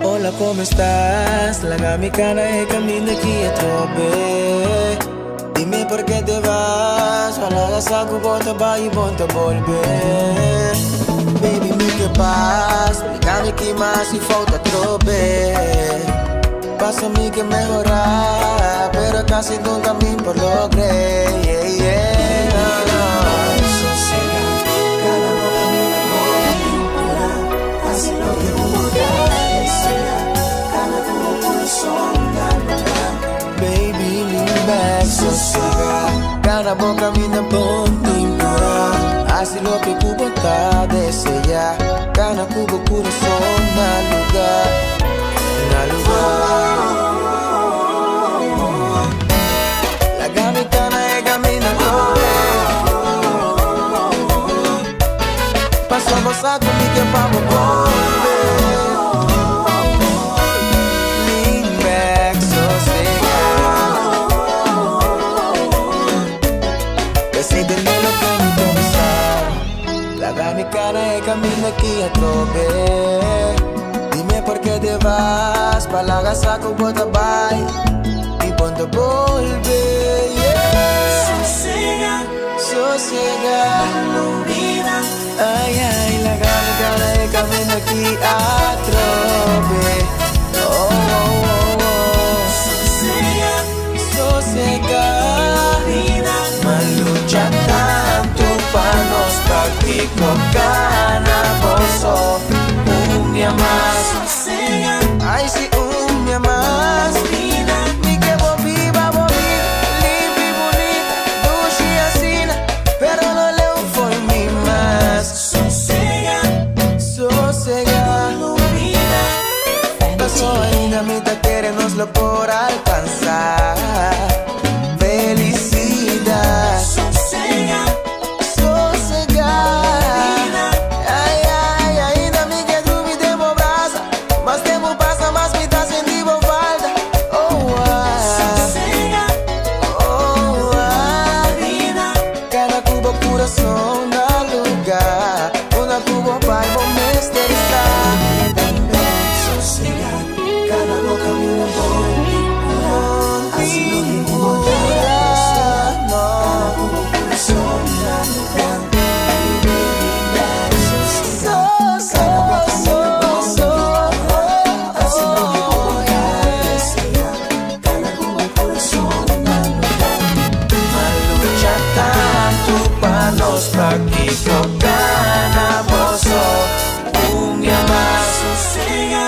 Hola, ¿cómo estás? Laga mi kana e kaminda aki atrobe. Dime por qué te vas. Ojalá sa ku bo ta bai i bo n' ta bolbe. Baby, mi ke pas. Splika mi ki mas i falta atrobe. Paso mi ke mehorá, pero kasi nunka mi por logr'é. Yeah, yeah, no, no. Sosegá, kana bo kaminda bo tin Hasi loke bo deseá, kana ku bo kurason na lugá. Baby, lean back, sosegá, kana bo kaminda bo tin Hasi loke ku bo ta deseá, kana ku bo kurason na lugá. Na lugá. Laga mi kana e kaminda atrobe. Paso bo sa ku mi ke pa bo bolbe. Lean back, sosegá. Decide loke mi ta bisa. Laga mi kana e kaminda aki atrobe. Dime por qué te vas, pa laga sa ku bo ta bai i bo n' ta bolbe. Yeah. Sosegá, sosegá. Ay, ay, laga mi kana e kaminda aki atrobe. Oh, oh, oh. Sosegá, sosegá. M'a lucha tantu pa nos pakiko kana boso un dia mas. Ay, si un dia mas. Mi ke bo biba, bo bida, limpi, bunita, dushi asina, pero no leu fo'i mi mas. Sosegá, sosegá. Paso ainda mi ta kere nos lo por alkansá. Felisidat. Sosegá, sosegá. Ai, ai, ainda mi ke drumi den bo brasa. Mas tempu pasa, mas mi ta sinti bo falta. Oh, ah. Oh, ah. Kana ku bo kurason na lugá. Unda ku bo bai bo mester ta. Sosegá, kana bo kaminda bo Hasi loke ku bo deseá. Kana ku bo kurason na lugá. Sosegá, kana bo kaminda bo Hasi loke ku bo deseá. Kana ku bo kurason na lugá. M'a lucha tantu pa nos pakiko kana boso un dia mas. Sosegá.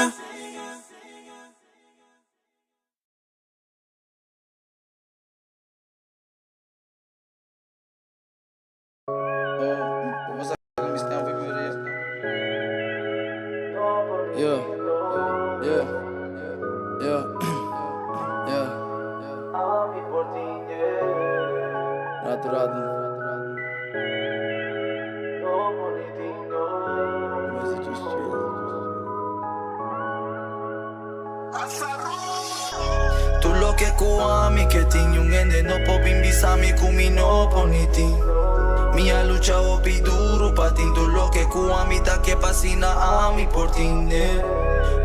Yeah. Ratu ratu. Message chill. Tur loke ku ami ke tin un hende no por bin bisa mi ku mi no por ni tin. Mi a lucha hopi duru pa tin tur loke ku ami ta ke pa asina ami por tin.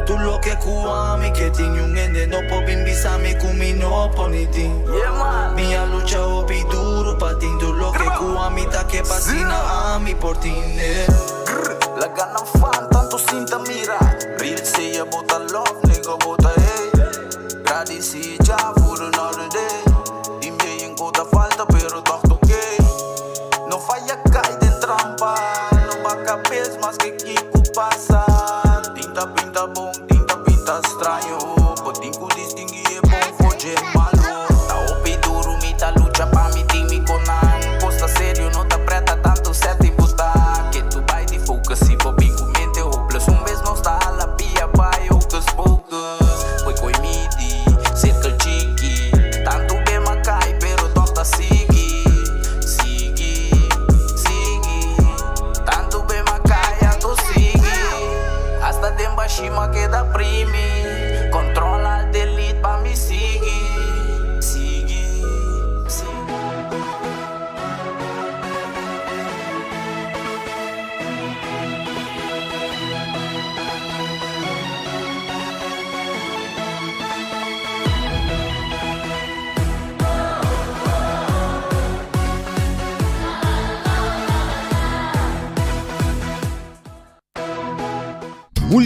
Tur loke ku ami ke tin un hende no por bin bisa mi ku mi no por ni tin. Mi a lucha hopi duru pa tin tur loke ku ami ta ke pa asina ami por tin. Laga nan fan tantu sinta mira. Real say bo ta love nigga bo ta hey. Gradisí Jah for another day. Tin bien ku ta falta pero toch oké. No faya kai den trampa. No baka kabes maske kiko pasa. Tin ta pinta bon, tin ta pinta straño. Bo tin ku distinguí e bon for dje malu. Ta hopi duru mi ta lucha pa mi tin mi konan. Kos ta serio no ta preta tantu seti buta. Ketu bai di focus si bo bin ku mente hopeless. Un bes nos ta hala pia bai hocus pocus. Koi koi midi, circle chiki. Tantu be m'a kai pero toch ta sigui. Sigui, sigui. Tantu be m'a kai anto sigui. Hasta den bashi m'a keda primi. Control alt delete pa mi sigui. Sigui, sigui.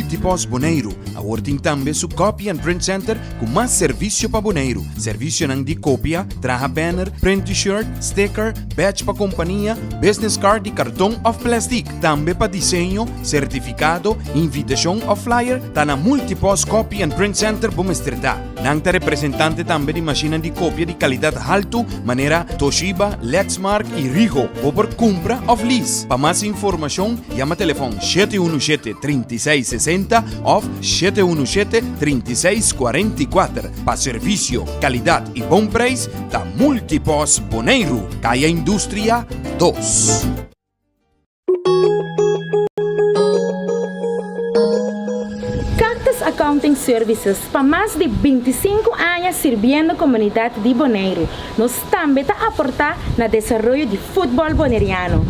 Multipost Boneiru awor tin tambe su Copy and Print Center ku mas servisio pa Boneiru. Servisionan di kopia, traha banner, print t-shirt, sticker, badge pa kompania, business card di karton òf plèstik. Tambe pa diseño, sertifikado, invitashon òf flyer ta na Multipost Copy and Print Center bo mester ta. Nan ta representante tambe di mashinnan di kopia di kalidat haltu manera Toshiba, Lexmark i Rigo. Bo por kumpra òf lease. Pa mas informashon yama telefòn 717 36 60 òf 717 36 44. Pa servisio, kalidat i bon preis ta Multipos Boneiru, Kaya Industria 2. Cactus Accounting Services pa mas di 25 aña sirbiendo komunidat di Boneiru. Nos tambe ta aportá na desaroyo di futbòl boneriano.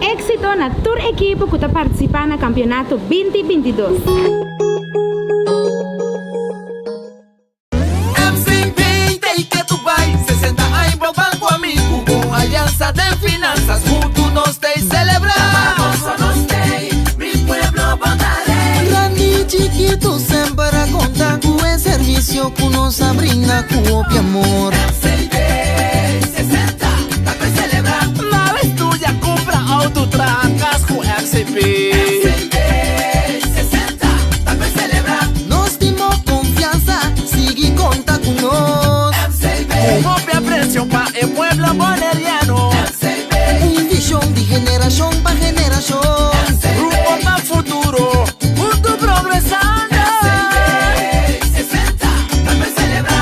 Éksito na tur ekipo ku ta partisipá na kampionato 2022. MCB ta y ke tu bai 60 aña bo banco amigo Con alianza den finanzas Junto nos ta y celebra Pa gozo nos t'ey Mi pueblo bo ta rey. Grandi y chikitu semper a konta ku e servisio ku nos a brinda ku hopi amor. MCB 60 ta pa celebra. Nada estudia, cumpra auto, traha cas cu MCB. MCB 60 ta pa celebra. Nos tin bo confianza, sigui conta cu nos. MCB. Cu hopi aprecio pa e pueblo boneriano. MCB. Un vision di generacion pa generacion. MCB. Rumbo pa futuro, hunto progresando. MCB 60 ta pa celebra.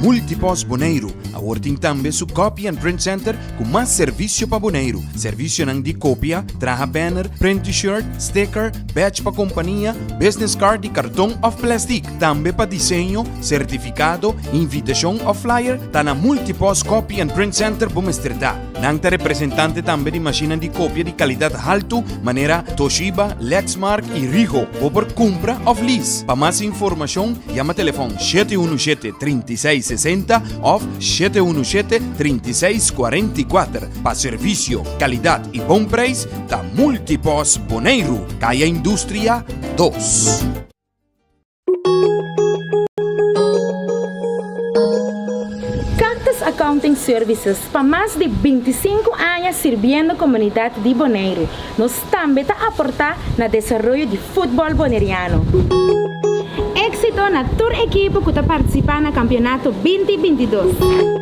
Multipost Boneiru awor tin tambe su Copy and Print Center ku mas servisio pa Boneiru. Servisionan di kopia, traha banner, print t-shirt, sticker, badge pa kompania, business card di karton òf plèstik. Tambe pa diseño, sertifikado, invitashon òf flyer ta na Multipost Copy and Print Center bo mester ta. Nan ta representante tambe di mashinnan di kopia di kalidat haltu manera Toshiba, Lexmark i Rigo. Bo por kumpra òf lease. Pa mas informashon yama telefòn 717 36 60 òf 717 36 44. Pa servisio, kalidat i bon preis ta Multipos Boneiru, Kaya Industria 2. Cactus Accounting Services pa mas di 25 aña sirbiendo komunidat di Boneiru. Nos tambe ta aportá na desaroyo di futbòl boneriano. Éksito na tur ekipo ku ta partisipá na kampionato 2022.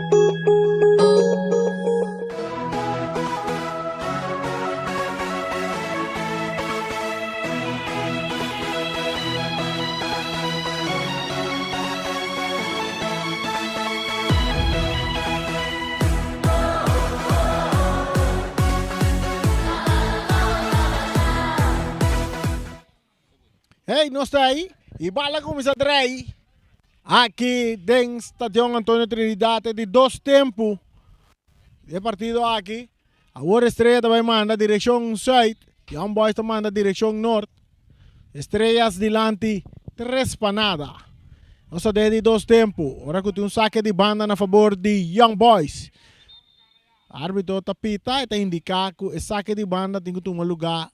Hey, nos ta ahí y bala cuminsa draai aki den Stadion Antonio Trinidad e di dos tempo di e partido aki. Awor Estrella ta bai manda direccion zuid, Young Boys ta manda direccion noord. Estrellas dilanti tres pa nada. Nos ta den di dos tempo, ora cu tin un saque di banda na fabor di Young Boys. Arbitro ta pita y ta indica cu e saque di banda tin cu tuma lugar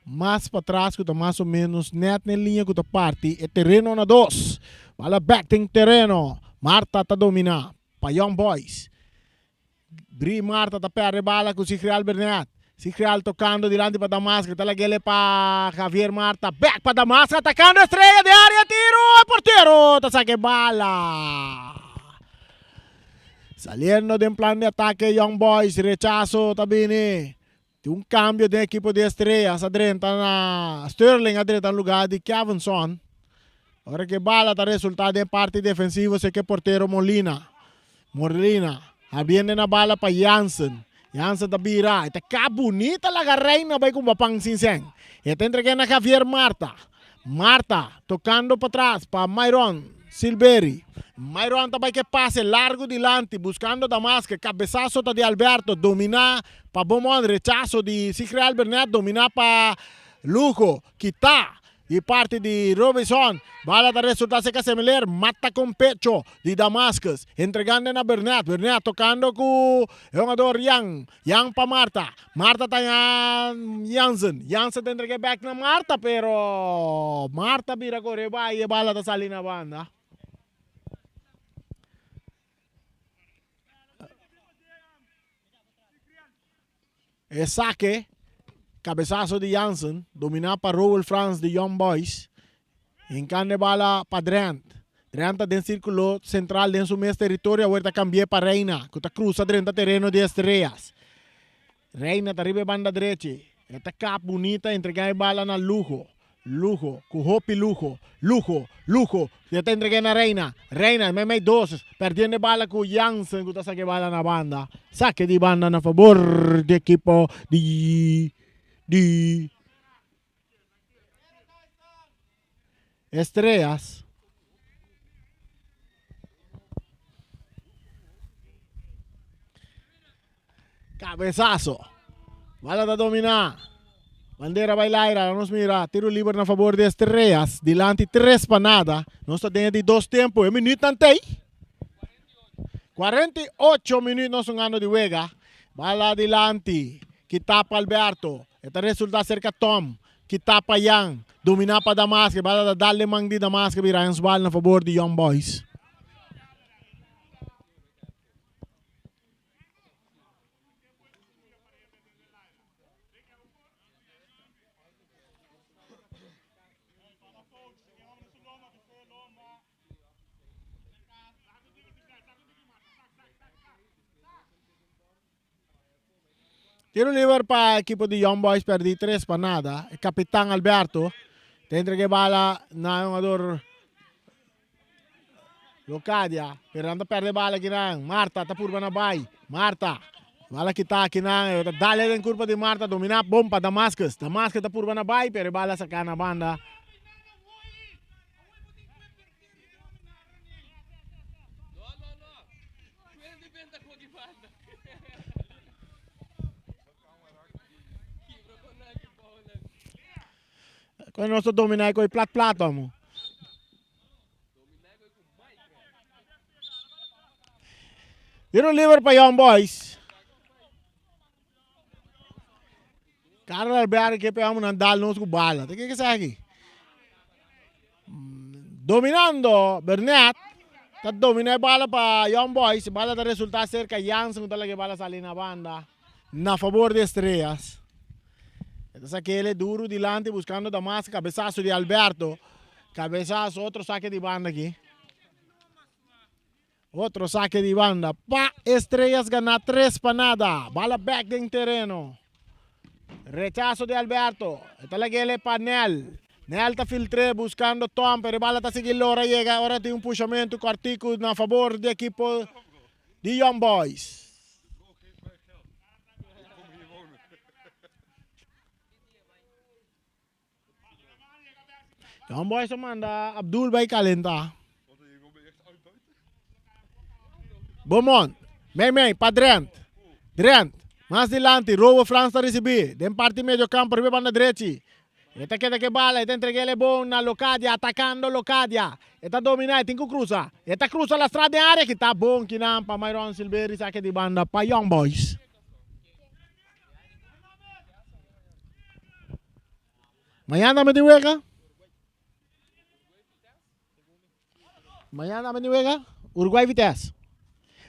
mas patras cu ta mas o menos net na e liña cu ta parti e tereno na dos. Bala bek den tereno, Marta ta domina pa Young Boys. Dri Marta ta perde bala ku Sigrial Bernet. Sigrial tokando dilanti pa Damasca ta lag'ele pa Javier Marta. Bek pa Damasca atakando Estrella den area tiro e portero ta saka e bala. Saliendo den plan di atake Young Boys rechaso ta bini. Tin un cambio den ekipo di Estrellas a drenta na Sterling a drenta na lugar di Kevinson. Ora ku e bala ta resultá den parti defensivo seke portero Molina. Molina habiendo na bala pa Jansen. Jansen ta bira, e ta ka bunita laga Reina bai kumba pan sin sen. E ta entreg'é na Javier Marta. Marta tokando patras pa Myron Silberi. Myron ta bai ke pase largu dilanti buskando Damasque. Kabesaso ta di Alberto dominá pa Beaumont. Rechaso di Sigriel Bernet dominá pa Lugo. Kita Di parti di Robinson, bala ta resulta ser Casemiller mata con pecho di Damascus, entregando na Bernat, Bernat tocando cu e hungador Jan, Jan pa Marta, Marta ta Jansen, Jansen ta entrega back na Marta pero Marta bira core bay e bala ta sali na banda. E sake, cabesazo di Jansen, domina pa Roel Frans di Young Boys. Hincando e bala pa Drent. Drent ta den circulo central den su mes territorio, awor ta cambie pa Reina, cu ta cruza drenta tereno di Estrellas. Reina ta riba e banda drechi. E ta kap bunita entregá e bala na Lugo. Lugo, ku hopi lugo. Lugo, Lugo, e ta entreg'é na Reina. Reina, meimei dos, perdiendo e bala ku Jansen ku ta saka e bala na banda. Sake di banda na fabor di ekipo di di Estrellas. Cabezazo. Bala ta domina. Bandera bai laira. Nos mira. Tiro liber na favor di Estrellas. Dilanti 3 pa nada. Nos ta den di dos tempo. E minuut nan tei. 48 minuut nos hungando di wega. Bala dilanti. Kita pa Alberto. E ta resulta cerca Tom. Kita pa Jan. Domina pa Damasque. Bala ta dal den man di Damasque. Bira handsbal na favor di Young Boys. Tiro liber pa ekipo di Young Boys perdi 3 pa nada. E kapitan Alberto ta entrega e bala na e hungador Locadia, pero nan ta perde bala kinan. Marta ta purba na bai. Marta, bala kita kinan. E ta dale den kurpa di Marta, domina bon pa Damascus. Damascus ta purba na bai, pero e bala saka na banda. Kon nos ta domina e koi plat plat amo. Tiro liber pa Young Boys. Carlos Alberto ke pe amo nan dal nos ku bala. Te ke ke sa aki? Dominando Bernat. Ta domina e bala pa Young Boys. Bala ta resulta cerca Jansen ku ta laga e bala sali na banda. Na favor di Estrellas. E ta sakele duro dilanti buscando Damasco. Cabezazo di Alberto. Cabezazo, otro saque di banda aki. Otro saque di banda pa Estrellas gana 3 pa nada. Bala back den tereno. Rechazo di Alberto. E ta lagele pa Nel. Nel ta filtré buscando Tom, pero e bala ta sigui lora yega. Ora tin un pushamento cortico na favor di equipo di Young Boys. Young Boys a manda Abdul bai calenta. Beaumont, mei mei pa Drent. Drent, mas dilanti, Robo Frans ta ricibi. Den parti medio campo riba e banda drechi. E ta keda ke bala, e ta entrega el bon na Locadia, atacando Locadia. E ta domina, e tin cu cruza. E ta cruza lastra den area, kita bon kinan pa Myron Silveri, sake di banda pa Young Boys. Mañana me tin wega. Mañana me tin wega. Uruguay Vitesse.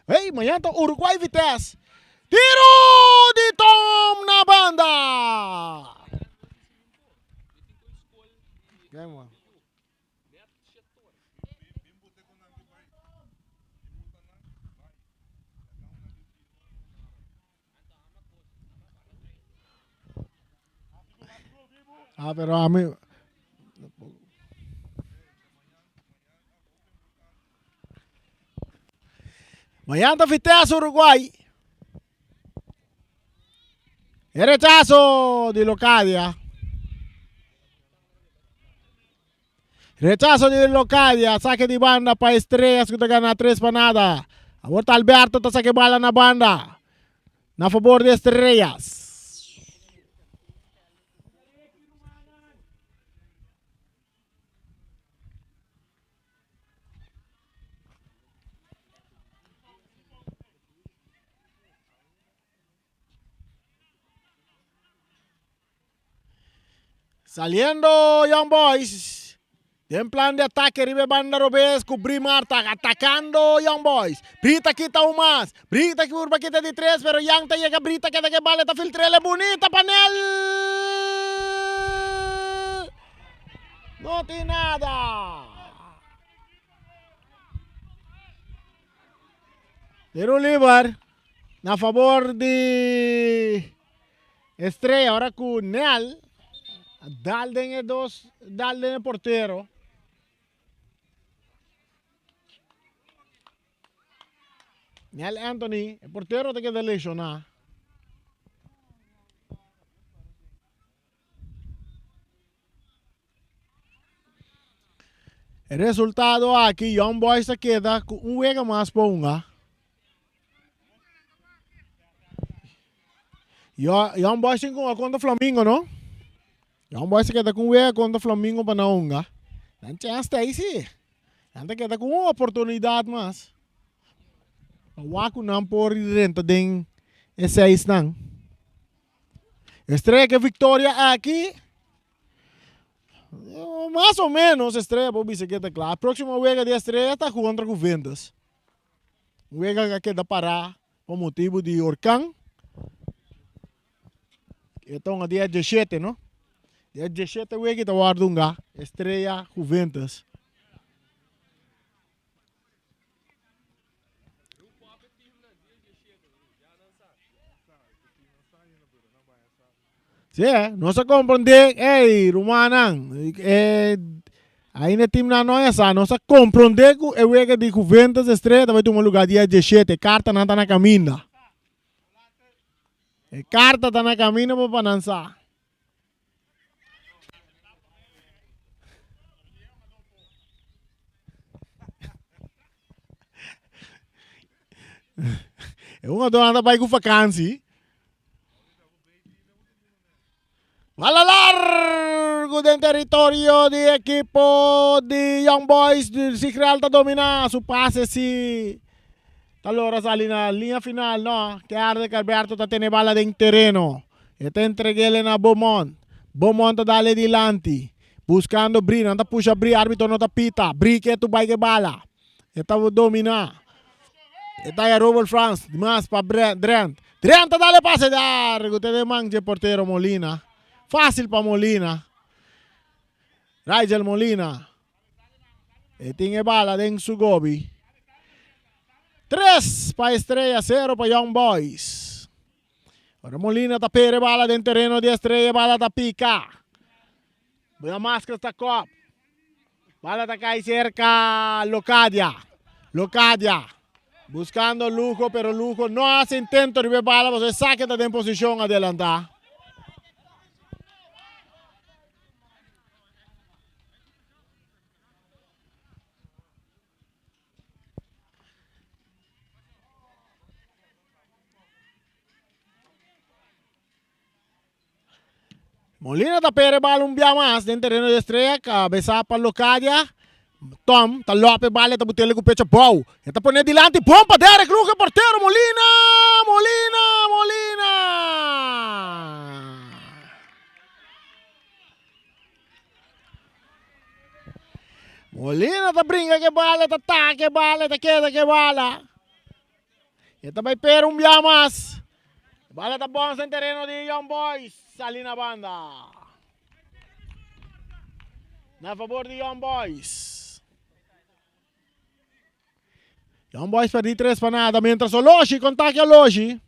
Hey, mañana ta Uruguay Vitesse. Tiro di Tom na banda. Game one. Ah, pero ami. Mañan ta Vitesse Uruguay. E rechazo di Locadia. Rechazo di Locadia. Saque di banda pa Estrellas ku ta gana 3 pa nada. Awor ta Alberto ta saque bala na banda. Na favor di Estrellas. Saliendo Young Boys. Den plan de ataque riba e banda robes ku Brimar ta atacando Young Boys. Brita kita un mas. Brita purba kita di tres pero Young ta yega Brita keda ke bala ta filtrele bunita panel. No tin nada. Tiro liber na favor di Estrella ora ku Nel dal den e dos dal den e portero. Nel Anthony, e portero ta keda lesioná. E resultado aki, Young Boys ta keda ku un wega mas pa hunga. Young Boys tin ku hunga kontra Flamingo, no? Young Boys ta keda ku un wega kontra Flamingo pa nan hunga. Nan chèns ta ei si. Nan ta keda ku un oportunidat mas. Pa wak ku nan por renta den e seisnan. Estrella ke victoria aki mas o menos Estrella por bisa ke ta kla. Próximo wega di Estrella ta kontra Juventus. Wega ka keda pará pa motibu di orkan. E ta un dia 17, no? Dia 17 wega ta wòrdu hunga Estrella Juventus. Sí, eh, nos a comprende, ey, rumannan, eh, ainda teamnan no ya sa, nos a comprende ku e wega di Juventus Estrella ta bai tuma lugar dia 17, kartanan ta na kaminda. E karta ta na kaminda pa pa nan sa. E un otro anda bai ku vakansi. Bala largo den territorio di equipo di Young Boys. Sigreal ta domina su pase si ta logra sali na linea final. No, ke Ardek Alberto ta tene bala den tereno. E ta entreg'ele na Beaumont. Beaumont ta dale dilanti. Buscando Bri. Nan ta pusha Bri. Arbitro no ta pita. Bri ke tu bai ke bala. E ta domina. E ta ya Robert Frans. Dimas pa Drent. Drent ta dale pase largo. Te den man dje portero Molina. Facil pa Molina. Rigel Molina. E tin e bala den su gobi. 3 pa Estrella, 0 pa Young Boys. Ora Molina ta pere bala den tereno di Estrella, bala ta pica. Buya Maskers ta kop. Bala ta kai cerca Locadia. Locadia buscando Lujo, pero Lujo no hace intento riba e bala pasobra e sa ke ta den posicion adelanta. Molina ta pere bal un bia mas den tereno di Estrella, kabesa pa Locadia. Tom ta lop e bal, e ta butele ku pecho bou. E ta pone dilanti, bon pa Derek Luke, portero Molina, Molina, Molina. Molina ta bringa ke bala, ta taka e bala, ta keda ke bala. E ta bai pera un bia mas. Bala ta bonsa en tereno di Young Boys. Sali na banda. Na favor di Young Boys. Young Boys perdi 3 pa nada. Mientras Oloshi, contacto Oloshi.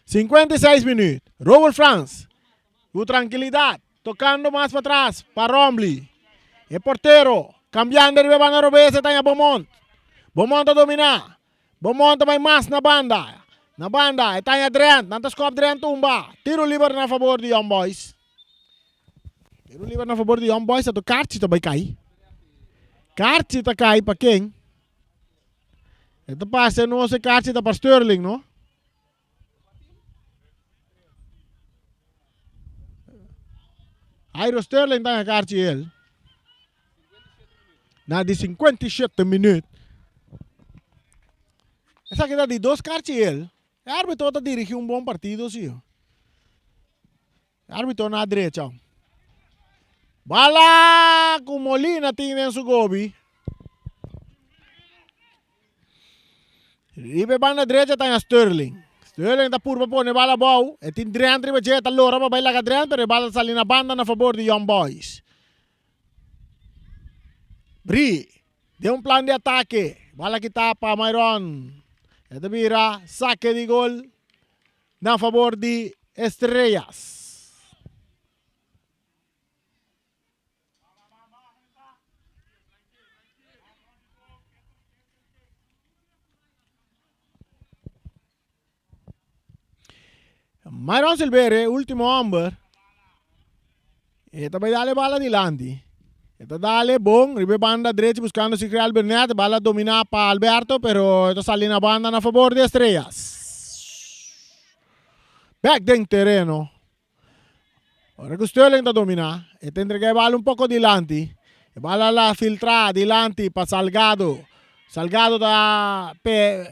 56 minuut. Robert Frans. Ku trankilidat. Tokando mas patras pa Rombley. E portero. Kambiando riba e banda robes e taña Beaumont. Beaumont ta dominá. Beaumont ta bai mas na banda. Na banda, e taña Drent. Nan ta skòp Drent tumba. Tiro liber na fabor di Young Boys. Tiro liber na fabor di Young Boys, anto karchi ta bai kai. Karchi ta kai pa ken? E ta pasa nos e karchi ta pa Sterling, no? Jairo Sterling ta karchi el. Na di 57 minuut. Esaki ta di dos karchi el. E arbitro ta dirigi un bon partido si. E arbitro na drecha. Bala ku Molina tin den su gobi. Riba e banda drecha ta Sterling. Sterling ta purba pone bala abou. E tin Drent riba dje. Ta lora pa bai laga Drent, pero e bala ta sali na banda na fabor di Young Boys. Bri den un plan di atake. Bala kita pa Myron. E ta bira sake di gol na fabor di Estrellas. Myron Silvere, último homber. E ta bai dale bala dilanti. E ta dale bon riba e banda drechi buscando Sigrid Albernet. Bala domina pa Alberto, pero e ta sali na banda na favor di Estrellas. Back den tereno. Ora ku Sterling ta dominá, e ta entregá e bala un poko dilanti. E bala la filtrá dilanti pa Salgado. Salgado ta pe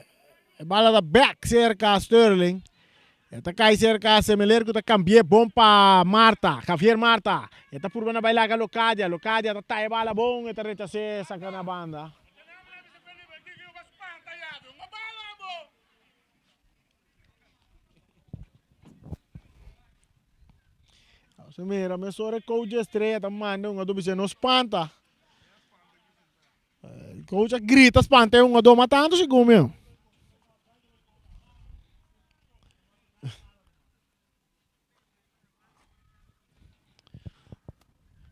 e bala ta bèk serka Sterling. E ta kai serka Semeler ku ta kambi'é bon pa Marta, Javier Marta. E ta purba na bai laga Locadia. Locadia ta taya e bala bon, e ta rechas'é saka na banda. Nos a mira mesora e coach di Estrella ta manda un hungador bisa no spanta. E coach a grita spanta e hungador mas tanto segun mi.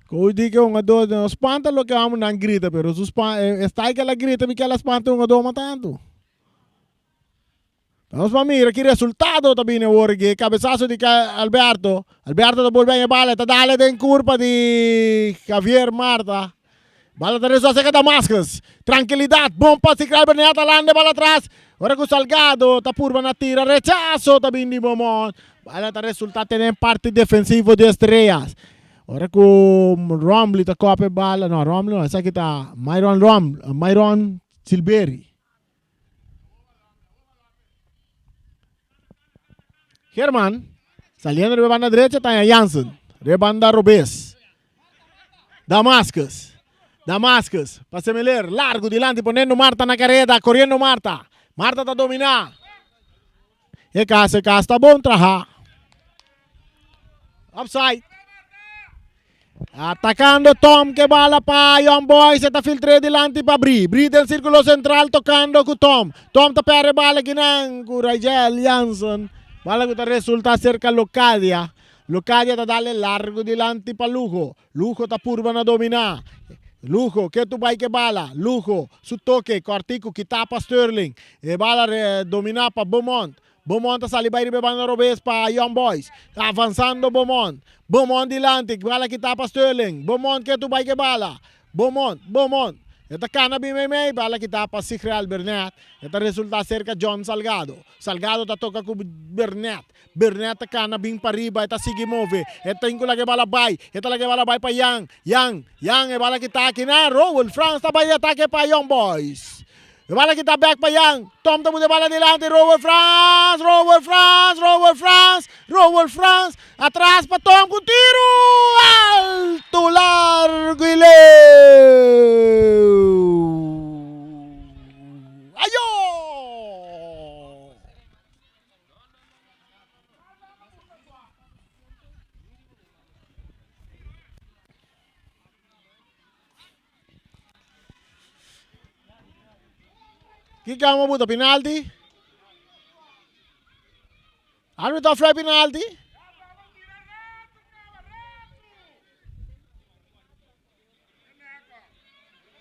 Coach di ke hungador no spanta loke amo nan grita pero su span e style ke el a grita mi ke el a spanta e hungador mas tanto. Nos pa mira ki resultado ta bini awor aki. Cabezazo di Alberto. Alberto ta bolbe e bala. Ta dale den curpa di Javier Marta. Bala ta rezo acerca Damascus. Tranquilidad. Bon pase Craig Bernet. Alande bala atras. Ora cu Salgado ta purba na tira. Rechazo ta bini di Beaumont. Bala ta resulta tene parte defensivo di Estrellas. Ora cu Romley ta copa e bala. No, Romley no. Esaki ta Myron Rom, Myron Silberi. German, saliendo riba banda derecha ta Jansen, riba banda robes. Damascus, Damascus, pa Semeler, largo dilanti poniendo Marta na careda, corriendo Marta. Marta ta domina. E cas, e cas ta bon traha. Offside. Atacando Tom ke bala pa Young Boys. E ta filtré dilanti pa Bri. Bri den círculo central tocando ku Tom. Tom ta perde bala kinan ku Rigel Jansen. Bala ku ta resulta cerca Locadia. Locadia ta dale largo dilanti pa Lujo. Lujo ta purba na domina. Lujo ke tu bai ke bala. Lujo su toke cortico kita pa Sterling. E bala domina pa Beaumont. Beaumont ta sali bai riba e banda robes pa Young Boys. Avansando Beaumont. Beaumont dilanti, bala kita pa Sterling. Beaumont ke tu bai ke bala. Beaumont, Beaumont. E ta kana bin meimei, bala kita pa Sigreal Bernet. E ta resulta serka John Salgado. Salgado ta toka ku Bernet. Bernet ta kana bin pariba, e ta sigui move. E tin ku laga e bala bai. E ta laga e bala bai pa Yang. Yang, Yang, e bala kita aki na. Rowel Frans ta bai atake pa Young Boys. E bala kita bek pa Jan. Tom ta pone bala dilanti. Rower Frans, Rower Frans, Rower Frans, Rower Frans. Atras pa Tom ku tiru. Alto, largo y leu. Ayo! Ki kama buta penalti? Arbitro a fly penalti?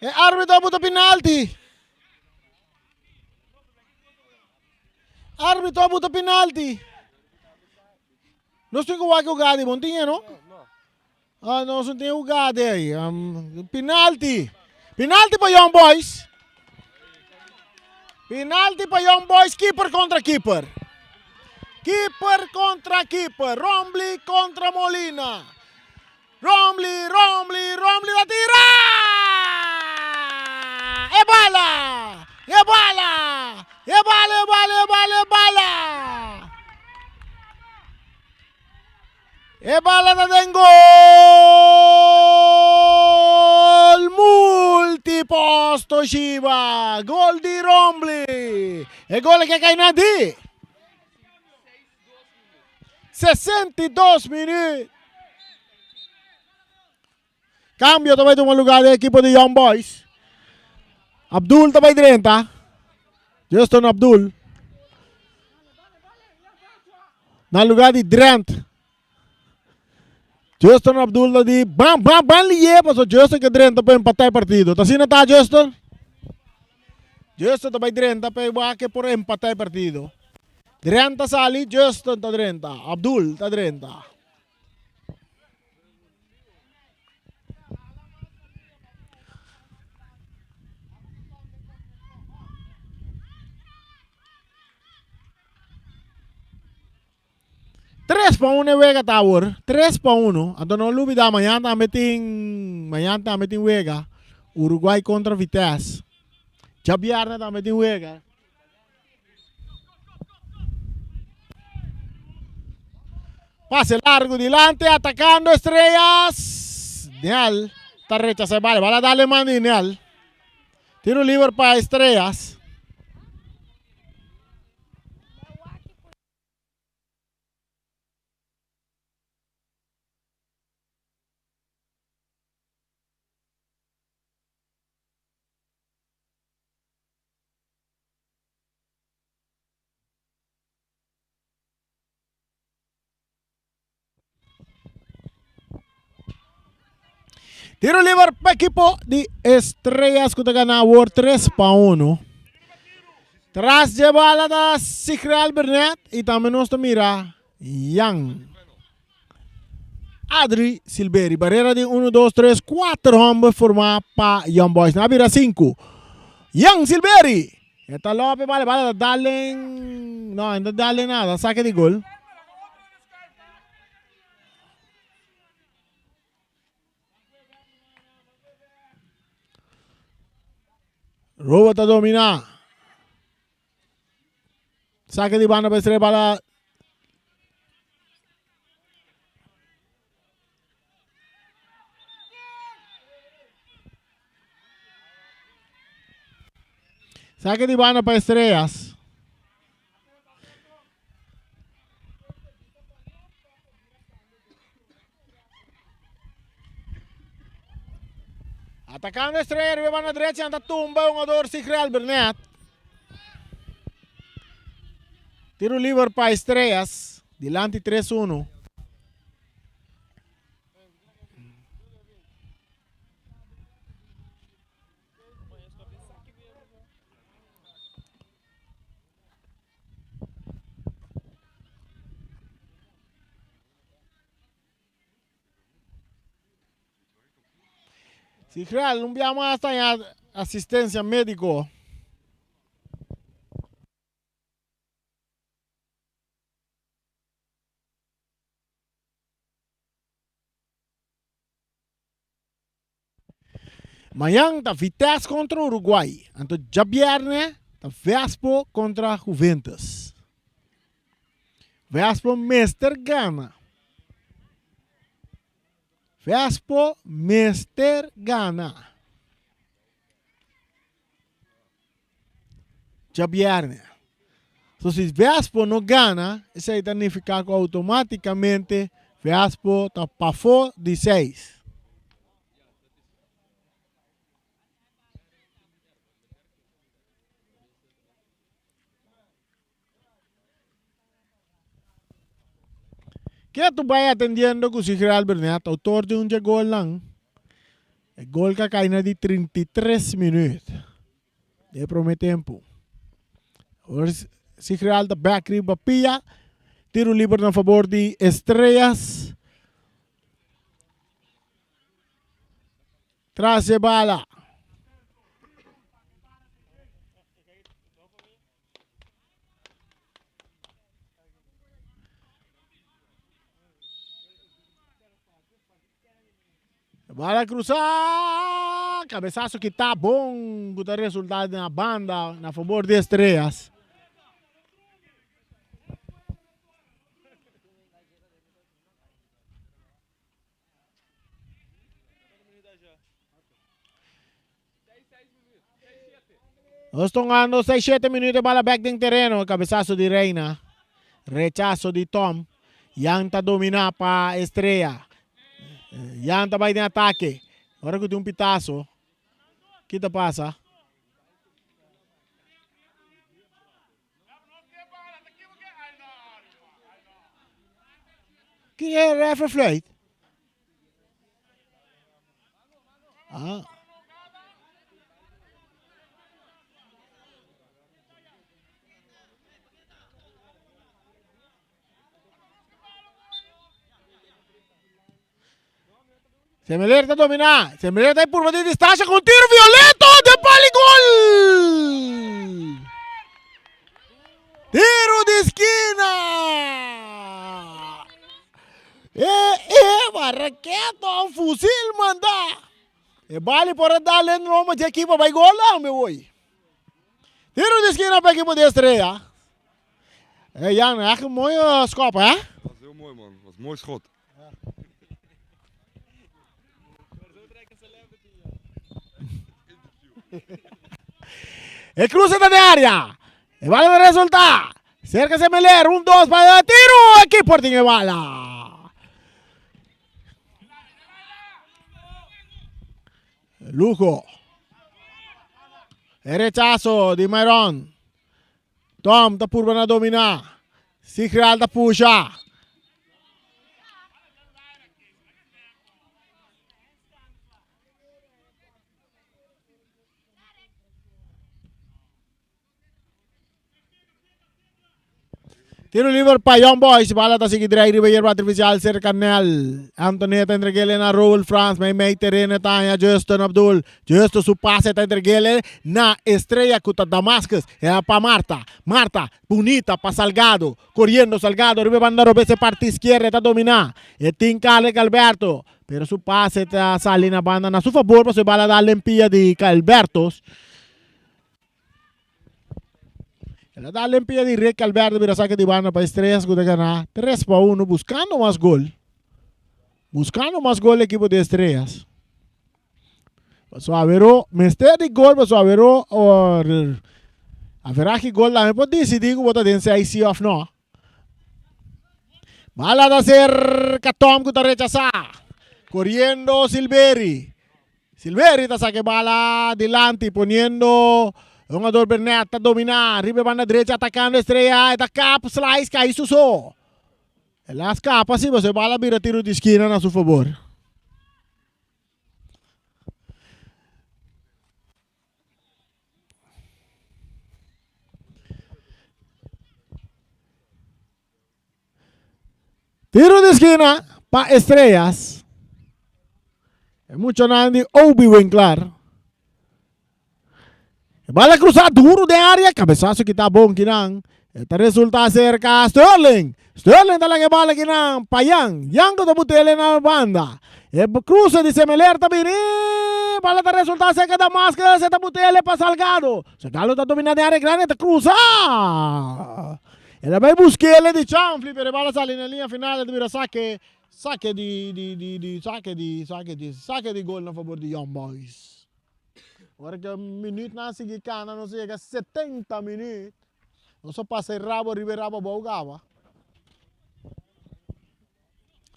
E arbitro a buta penalti. Arbitro a buta penalti. Nos tin ku wak hugada ei, bon tin e no? Ah, nos no tin hugada ei. Um, penalti. Penalti pa Young Boys. Penalti pa Young Boys, keeper kontra keeper. Keeper kontra keeper. Rombly kontra Molina. Romley, Romley, Romley ta tira! E bala! E bala! E bala, e bala, e bala, e bala! E bala ta den gol! Multipost Toshiba! Gol di Romley! E gol ke kai na di! 62 minuut. Cambio ta bai tuma lugar den equipo di Young Boys. Abdul ta bai drenta. Justin Abdul. Na lugar di Drent. Justin Abdul ta di ban ban ban liye paso Justin ke drenta pa empata e partido. Ta asina ta Justin? Justin ta bai drenta pa e wak por empata e partido. Drenta sali, Justin ta drenta, Abdul ta drenta. Tres pa uno e wega ta awor. Tres pa uno. Anto no lubida mañana tambe tin mañana tambe tin wega. Uruguay kontra Vitesse. Djabièrnè tambe tin wega. Pase largo dilante atacando Estrellas. Nel ta rechasa e bala. Bala dale man di Nel. Tiro liber pa Estrellas. Tiro liber pa equipo di Estrellas ku ta gana awor 3 pa 1. Tras dje bala ta Sigreal Bernet y tambe nos ta mira Jan Adri Silveri. Barrera di 1, 2, 3, 4 homber forma pa Young Boys. Na bira 5. Jan Silveri. Eta lope bala, bala ta dalen. No, no ta dalen nada. Saque di gol. Robert ta domina. Saque di banda pa Estrella bala. Saque di banda pa Estrellas. Atacando Estrella riba banda derecha anta tumba un jugador Sigrel Bernet. Tiro liber pa Estrellas. Dilanti 3-1. Si real, un bia mas ta asistencia medico. Mañan ta Vitesse kontra Uruguay, anto djabièrnè ta Vespo kontra Juventus. Vespo mester gana. Vespo mester gana. Djabièrnè. So si Vespo no gana, esei ta nifiká ku outomátikamente Vespo ta pafó di seis. Ke tu bai atendiendo ku Sigrid Albernett, outor di un dje golnan. E gol ka kai na di 33 minuut di e prome tempu. Sigreal ta bek riba pia. Tiro liber na fabor di Estrellas. Tras e bala. Bala cruza, cabezazo kita bon, cu ta resulta na banda na favor di Estrellas. Nos tongando 6, 7 minutos bala back den terreno. Cabezazo di Reina. Rechazo di Tom. Jan ta domina pa Estrella. Jan ta bai den ataque. Ora ku tin un pitazo. Ki ta pasa? Ki e referee fluit? Ah. Semeler ta dominá. Semeler ta purba di distancia con tiro violento de pali gol. Tiro di esquina. E e Barraqueto un fusil manda. E bali por a dale noma di equipo bay gol me voy. Tiro di esquina pa equipo di Estrella. Hey Jan, echt een mooie schop hè? Dat was heel mooi man, dat was een mooi schot. E cruce ta den area. E bala ta resulta. Cerca Semeler, un, dos, pa tiro. Equipo tin e bala. Lujo. E rechazo di Myron. Tom ta purba na domina. Sigreal ta pusha. Tiro liber pa Young Boys. Bala ta sigui drei riba yerba artificial cerca Nel. Anthony ta entregele na Raul Frans. Mei mei terreno ta haña Justin Abdul. Justin su pase ta entregele na Estrella ku ta Damascus. E pa Marta. Marta bunita pa Salgado. Coriendo Salgado riba banda robes e parti izquierda ta domina. E tin Carlick Alberto. Pero su pase ta sali na banda na su fabor pasobra e bala da lempia di Albertos. El a dal den pia di Rick Alberto bira saque di banda pa Estrellas cu ta gana 3-1 buscando mas gol. Buscando mas gol equipo di Estrellas. Paso Avero mester di gol paso Avero or averaje gol tambe por decidi cu bo ta den 6 si of no. Bala ta cerca Tom cu ta rechasa. Coriendo Silveri. Silveri ta saca e bala dilanti poniendo e hungador Bernet ta domina riba e banda drecha atacando Estrella e ta cap slice cay su so. El a scapa si pasobra e bala bira tiro di skina na su fabor. Tiro di esquina pa Estrellas. E muchanan di Obi Winklar. E bala cruza duro den area, cabezazo kita bon kinan. E ta resulta cerca Sterling. Sterling ta laga e bala kinan pa Yang. Yang ku ta butele na banda. E cruze di Semeler ta bini. Bala ta resulta cerca Damascus. E ta butele pa Salgado. Salgado ta domina den area grande, ta cruza. El a bai busk'el di chanfli pero e bala sali na liña final el ta bira sake sake di di di di sake di sake di sake di gol na fabor di Young Boys. Ora ke minütnan a sigui kana nos a yega 70 minüt nos a pasa e rabo riba e rabo abou kaba.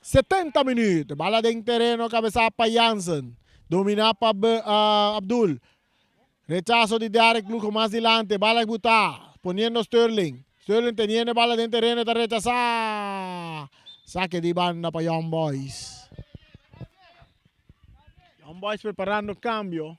70 minüt bala den tereno kabesa pa Jansen domina pa Abdul Rechaso di Derrick Lugo mas dilante, bala buta, poniendo Sterling. Sterling teniendo e bala den tereno ta rechasa. Sake di banda pa Young Boys. Young Boys preparando cambio.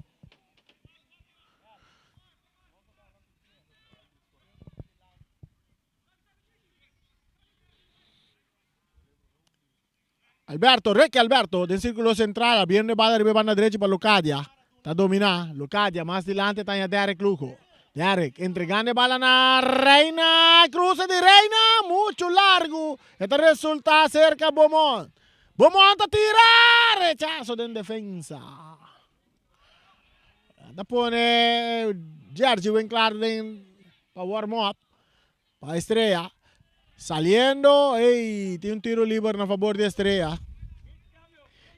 Alberto, Ricky Alberto den sirkulo sentral abriendo e bala riba e banda drechi pa Locadia. Ta dominá. Locadia mas dilanti ta haña Derrick Lugo. Derrick entregando e bala na Reina. Cruce di Reina muchu largu. E ta resultá serka Beaumont. Beaumont ta tira! Rechaso den defensa. Ta pone Jerzy Winklaar den pa warm up. Pa Estrella. Saliendo, ey, tin un tiro liber na fabor di Estrella.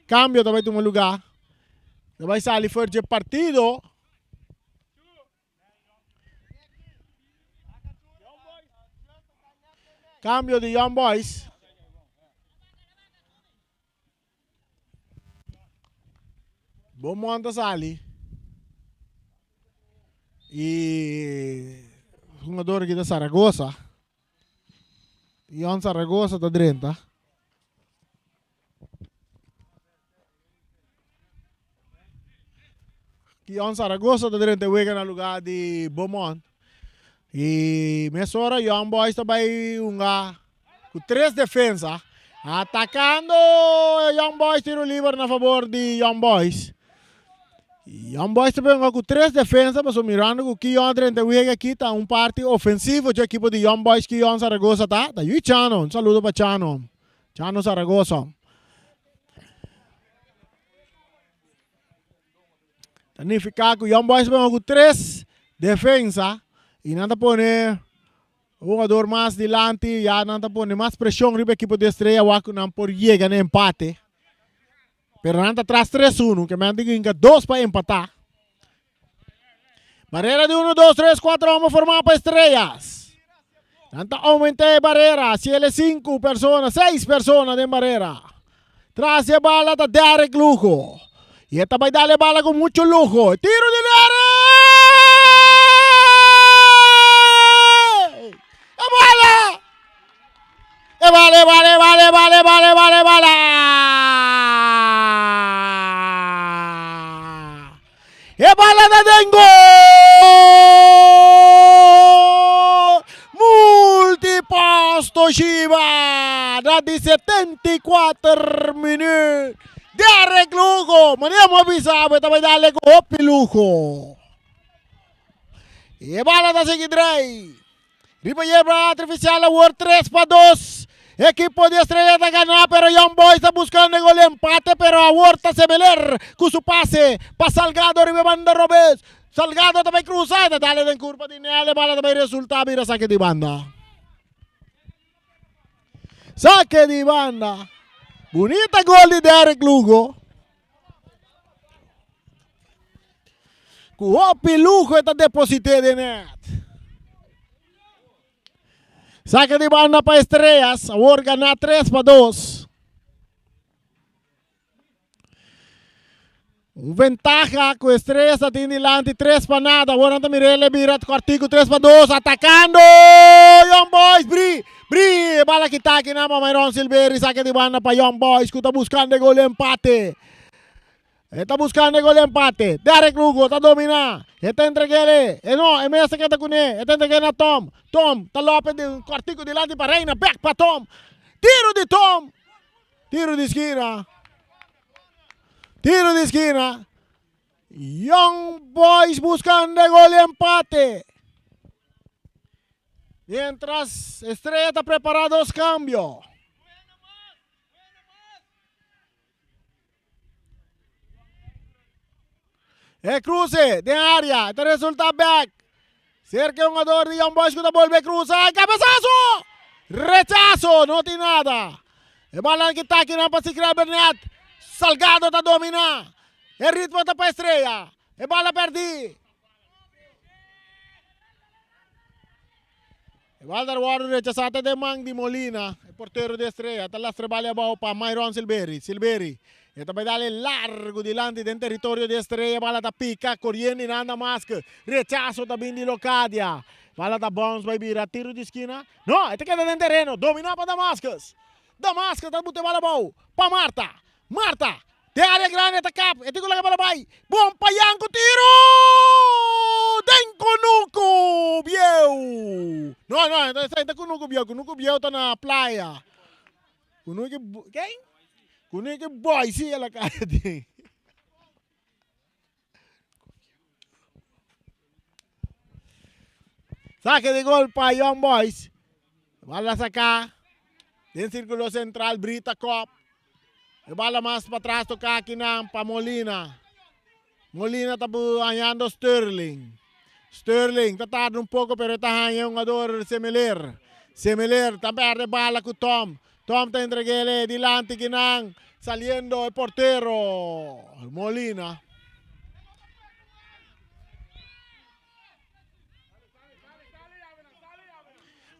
Cambio ta bay tuma lugar. Ta bay sali for dje partido. Cambio di Young Boys. Beaumont ta sali. Y hungador aki ta Zaragoza. Yon Zaragoza ta drenta. Yon Zaragoza ta drenta e wega na lugar di Beaumont. Y mesora Young Boys ta bay hunga cu tres defensa. Atacando Young Boys tiro liber na favor di Young Boys. Young Boys ta bay hunga cu tres defensa pasobra mirando cu Kion a drenta e wega aki ta un parti ofensivo dje ekipo di Young Boys Kion Zaragoza ta. Ta yu Chano. Un saludo pa Chano. Chano Zaragoza. Ta nifiká ku Young Boys ta ku tres defensa i nan ta pone un hugador mas dilanti, ya nan ta pone mas preshon riba ekipo di Estrella wak ku nan por yega na empate. Pero nan ta tras 3-1, ke men tin ku hinka dos pa empatá. Barera di 1, 2, 3, 4 homber formá pa Estrellas. Nan ta aumentá e barera, si el e 5 persona, 6 persona den barera. Tras di e bala ta Derrick Lugo. I e ta bai dal e bala ku mucho luho. E tiro di Derrick! E bala! E bala, e bala, e bala, e bala, e bala, e bala, e bala! E bala ta den gol! Multipost Toshiba na di 74 minuut. Derek Lugo, manera mo bisa bo ta bai dale ku hopi luho. E bala ta sigui drei. Riba yerba artificial awor 3 pa 2. Ekipo di Estrella ta gana pero Young Boys ta buscando e gol di empate pero awor ta Sebeler cu su pase pa Salgado riba e banda robes. Salgado ta bay cruza e ta dale den curpa di Nel e bala ta bay resulta bira sake di banda. Sake di banda. Bunita gol di Derrick Lugo. Ku hopi luho e ta deposit'é den net. Saka di banda pa Estrellas, awor ganá 3-2. Un ventaha ku Estrellas ta tin dilanti 3-0. Awor nan ta mira el e bira kòrtiku 3-2 atakando Young Boys. Bri, bri, e bala kita aki nan pa Myron Silveri. Saka di banda pa Young Boys ku ta buskando e gol di empate. E ta buskando e gol di empate. Derrick Lugo ta dominá. E ta entreg'é. E no, e mes ta keda kuné. E ta entreg'é na Tom. Tom ta lope di un kòrtiku dilanti pa Reina. Bèk pa Tom. Tiro di Tom. Tiro di skina. Tiro di skina. Young Boys buskando e gol di empate. Mientras Estrella ta prepará dos kambio. E cruce den área ta resulta back. Cerca e hungador di Young Boys ku ta bolbe cruza. E cabezazo! Rechazo! No tin nada. E bala ki ta kinan pa Sicrel Bernet. Salgado ta domina. E ritmo ta pa Estrella. E bala perdi. E bal ta wòrdu rechasá ta den man di Molina, e portero di Estrella. Ta lastra e bal abou pa Myron Silveri. Silveri e ta bai dal e largu dilanti den teritorio di Estrella. E bala ta pika koriendo i nanda mas ke rechaso ta bin di Locadia. Bala ta bounce bai bira tiro di skina. No, e ta keda den tereno. Dominá pa Damascus. Damascus ta buta e bal abou pa Marta. Marta, den área grandi e ta kap, e tin ku laga bala bai. Bon pa Yanko tiru! Den kunuku bieu! No, no, esei ta kunuku bieu, kunuku bieu ta na playa. Kunuku, ken? Kune ke boy si el a kai aden. Saque de gol pa Young Boys. Bala saca den círculo central Brita Kop. E bala mas pa tras toca akinan pa Molina. Molina ta hañando Sterling. Sterling ta tarda un poco pero e ta haña un jugador Semeler. Semeler ta perde bala cu Tom. Tom ta entregele dilanti kinan saliendo e portero Molina.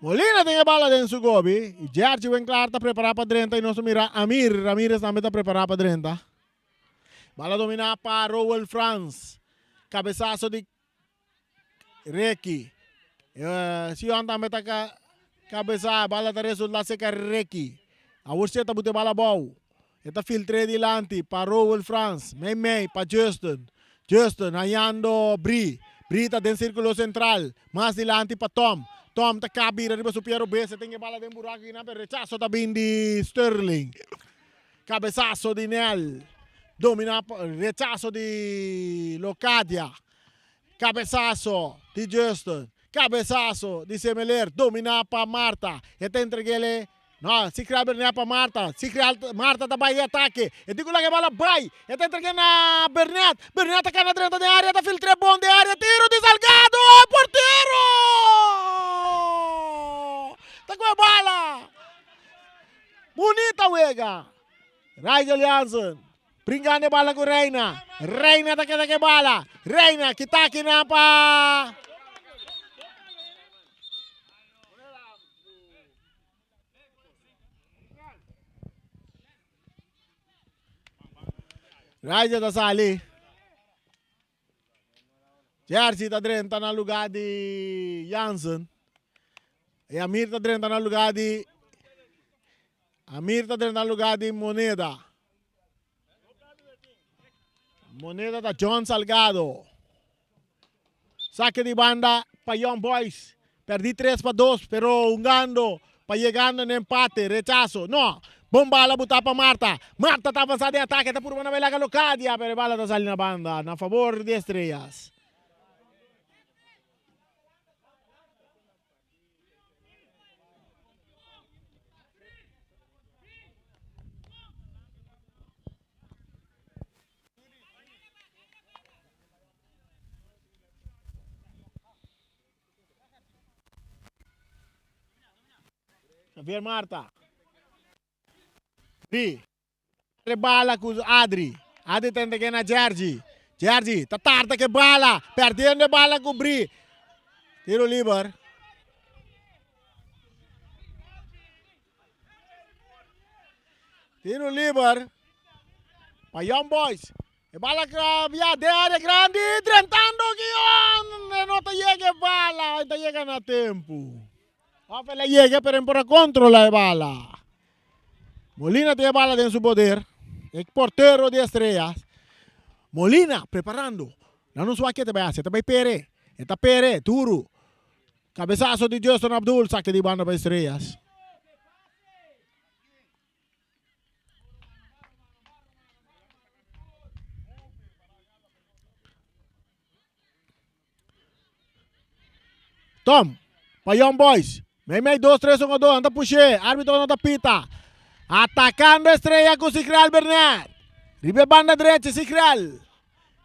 Molina tin e bala den su gobi. Y Jergy Winklar ta prepara pa drenta y nos ta mira Amir Ramirez tambe ta prepara pa drenta. Bala domina pa Rowell Frans. Cabezazo di Ricky. Sion tambe ta cabeza. Bala ta resulta seca Ricky. Awor si e ta bute bala abou. E ta filtre dilanti pa Rowell Frans. Mei mei pa Justin. Justin hañando Bri. Bri ta den circulo central. Mas dilanti pa Tom. Tom ta cabira riba su pia robes. E tin e bala den buraco kinan pero rechazo ta bin di Sterling. Cabezazo di Nel. Domina rechazo di Locadia. Cabezazo di Justin. Cabezazo di Semeler. Domina pa Marta. E ta entregele. No, si crea Bernet pa Marta. Si crea Marta ta bai e ataque. E di cu laga e bala bai. E ta entregue na Bernet. Bernet ta cana drenta den area. Ta filtre bon den area. Tiro di Salgado. Portero! Ta cu e bala. Bunita wega. Rigel Jansen bringando e bala ku Reina. Reina ta keda ku e bala. Reina kita akinan pa Rigel ta sali. Jersey ta drenta na lugar di Jansen. E Amir ta drenta na lugar di Amir ta drenta na lugar di Moneda. Moneda ta John Salgado. Saque di banda pa Young Boys. Perdi 3 pa 2, pero hungando pa yegando na empate. Rechazo. No. Bon bala buta pa Marta. Marta ta avansa den atake. Ta purba na bay laga Locadia, pero e bala ta sali na banda na favor di Estrellas. Javier Marta. Bi. Bala ku Adri. Adri ta entrega na Jergy. Jergy ta tarda ke bala. Perdiendo e bala ku Bri. Tiro liber. Tiro liber. Pa Young Boys. E bala via den área grandi, drentando Guion, e no ta yega e bala, e ta yega na tempu. Of el a yega pero e por a controla e bala. Molina tin e bala den su poder, e portero di Estrellas. Molina preparando, nan no sa ke ta bai hasi, e ta bai pere, e ta pere duru. Cabezazo di Justin Abdul, sake di banda pa Estrellas. Tom, pa Young Boys. Mei mei 2 3 1 2 anda pushé. Arbitro no ta pita. Atacando Estrella ku Sigreal Bernard. Riba e banda drechi Sigreal.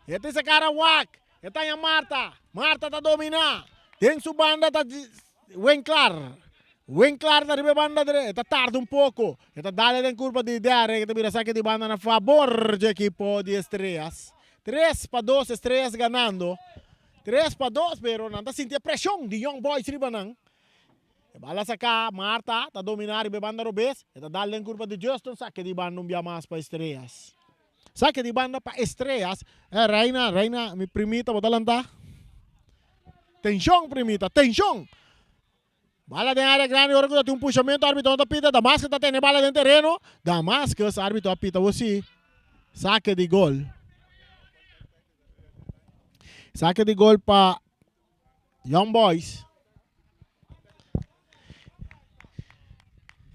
E ta cara wak. E ta Marta. Marta ta domina. Den su banda ta Winklar. Winklar ta riba e banda dre, e ta tarda un poko. E ta dale den kurpa di Derek, e ta bira sake di banda na fabor dje ekipo di Estrellas. 3-2 Estrellas ganando. 3-2 pero nan ta sinti e preshon di Young Boys riba nan. E bala saka, Marta ta domina riba e banda robes, e ta dal den kurpa di Justin, sake di banda un bia mas pa Estrellas. Sake di banda pa Estrellas. Eh, Reina, Reina, mi primita, bo ta lanta? Tenshon, primita, tenshon! Bala den área grandi, ora ku ta tin un pushamentu, árbitro no ta pita, Damascus ta tene bala den tereno. Damascus, árbitro a pita bo si. Sake di gol. Sake di gol pa Young Boys.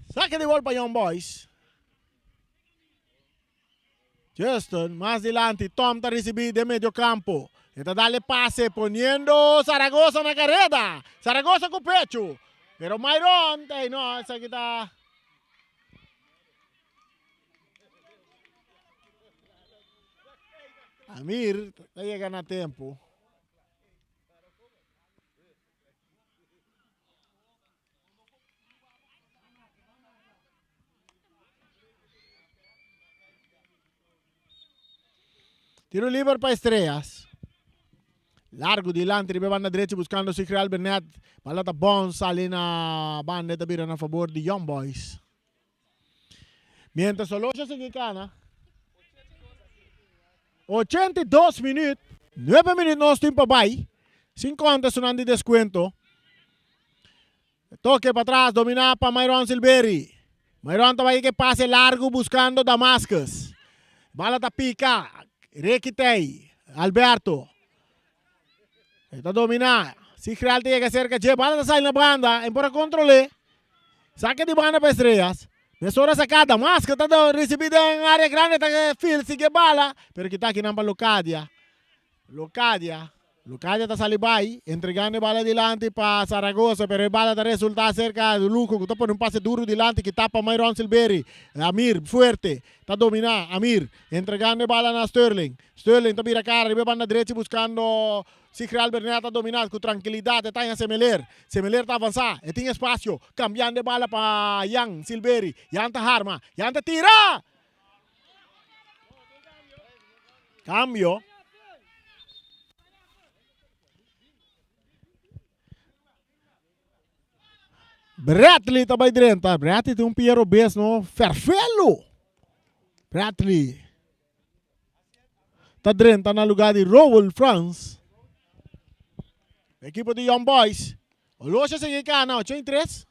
Sake di gol pa Young Boys. Justin mas dilanti, Tom ta ricibi den medio campo. E ta dal e pase poniendo Zaragoza na careda. Zaragoza cu pecho. Pero Myron, ey no, esaki ta. Amir ta yega na tempo. Tiro liber pa Estrellas. Largo dilanti riba e banda drechi buscando Sigrial Bernet. Bala ta bon sali na banda e ta bira na favor di Young Boys. Mientras Solocha sigui cana. 82 minuut. 9 minuut nos tin pa bay. Sin conta esunnan di descuento. Toke patras domina pa Myron Silveri. Myron ta bay ke pase largo buscando Damascus. Bala ta pica. Ricky Tey. Alberto. E ta domina. Sigreal ta yega cerca dje. Bala ta sali na banda. En por a controle. Saque di banda pa Estrellas. Mesora saca Damasco ta ricibi den area grande ta fil sigue bala. Pero kita akinan pa Locadia. Locadia. Locadia ta sali bay. Entregando e bala dilanti pa Zaragoza. Pero e bala ta resulta cerca Luco cu ta pone un pase duro dilanti kita pa Myron Silveri. Amir fuerte ta domina. Amir entregando e bala na Sterling. Sterling ta bira cara riba e banda drechi buscando Sigreal Bernea ta domina cu trankilidad e ta haña Semeler. Semeler ta avansa, e tin espacio, cambiando e bala pa Jan Silveri. Jan ta harma, Jan ta tira! Cambio. Bradley ta bay drenta. Bradley tin un pia robes no. Ferfelu. Bradley. Ta drenta na lugar di Rowell Frans. Ekipo di Young Boys. Olosha sigui gana 83.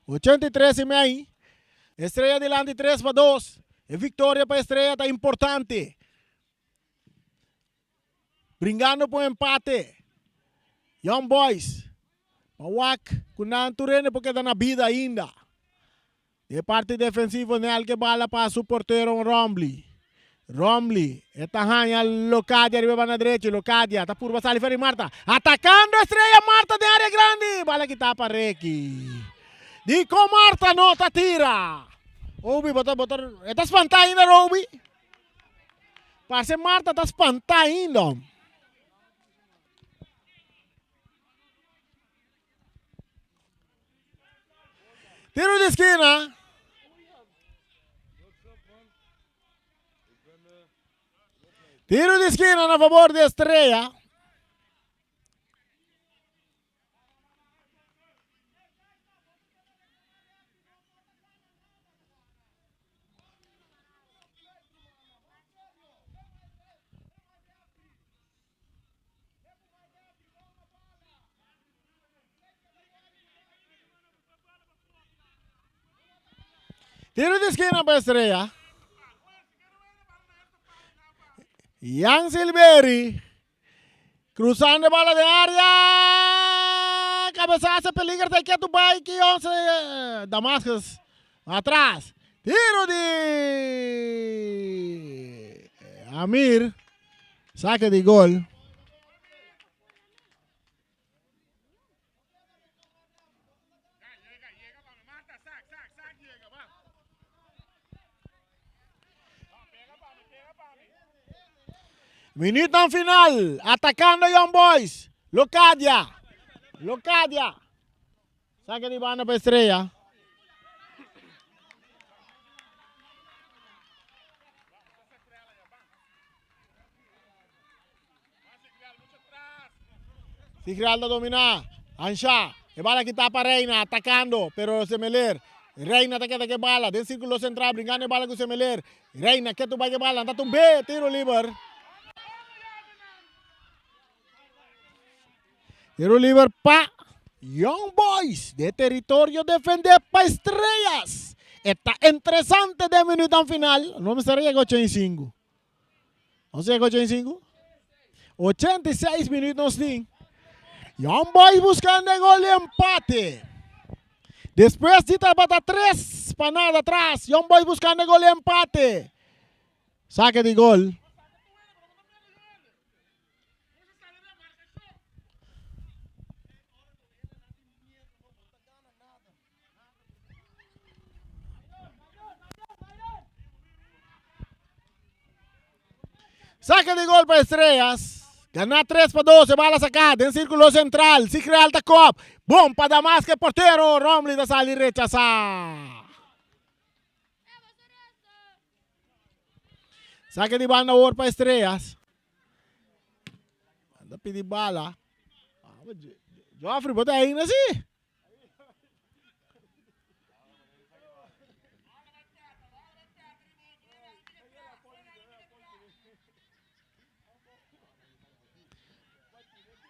83 y mei. Estrella dilanti 3 pa 2. E victoria pa Estrella ta importante. Bringando pa un empate. Young Boys. Pa wak ku nan tur hende por keda na bida ainda. E parti defensivo Nel ke bala pa su portero Rombley. Rombley e ta haña Locadia riba banda drechi. Locadia ta purba sali for di Marta. Atakando Estrella Marta den area grandi. Bala kita pa Ricky. Dikon Marta no ta tira? Obi bo ta bo ta e ta spanta ainda Robi? Parse Marta ta spanta ainda. Tiro di skina. Tiro di skina na favor di Estrella. Tiro di skina pa Estrella. Jan Silveri. Cruzando e bala den area. Cabezazo peliger ta ketu bai ki 11 Damascus atras. Tiro di Amir. Saque di gol. Minuutnan final, atacando Young Boys. Locadia, Locadia. Saque di banda pa Estrella. Sigreal ta domina. Ansha. E bala kita pa Reina. Atacando. Pero Semeler. Reina ta keda ke bala. Den circulo central. Brincando e bala ku Semeler. Reina ketu bai ke bala. Anta tumbe. Tiro liber. Tiro liber pa Young Boys. De territorio defende pa Estrellas. Eta interesante den minutan final. No mester a yega 85. Nos yega 85? 86 minuut nos tin. Young Boys buscando e gol di empate. Despues di tabata 3 pa nada atras. Young Boys buscando e gol di empate. Sake di gol. Saque di gol pa Estrellas. Gana 3 pa 2, e bala saca den circulo central. Sigreal ta kop. Bon pa Damasque, portero Romley ta sali rechasa. Saque di banda awor pa Estrellas. Anda pidi bala. Joffrey, bo ta ainda si?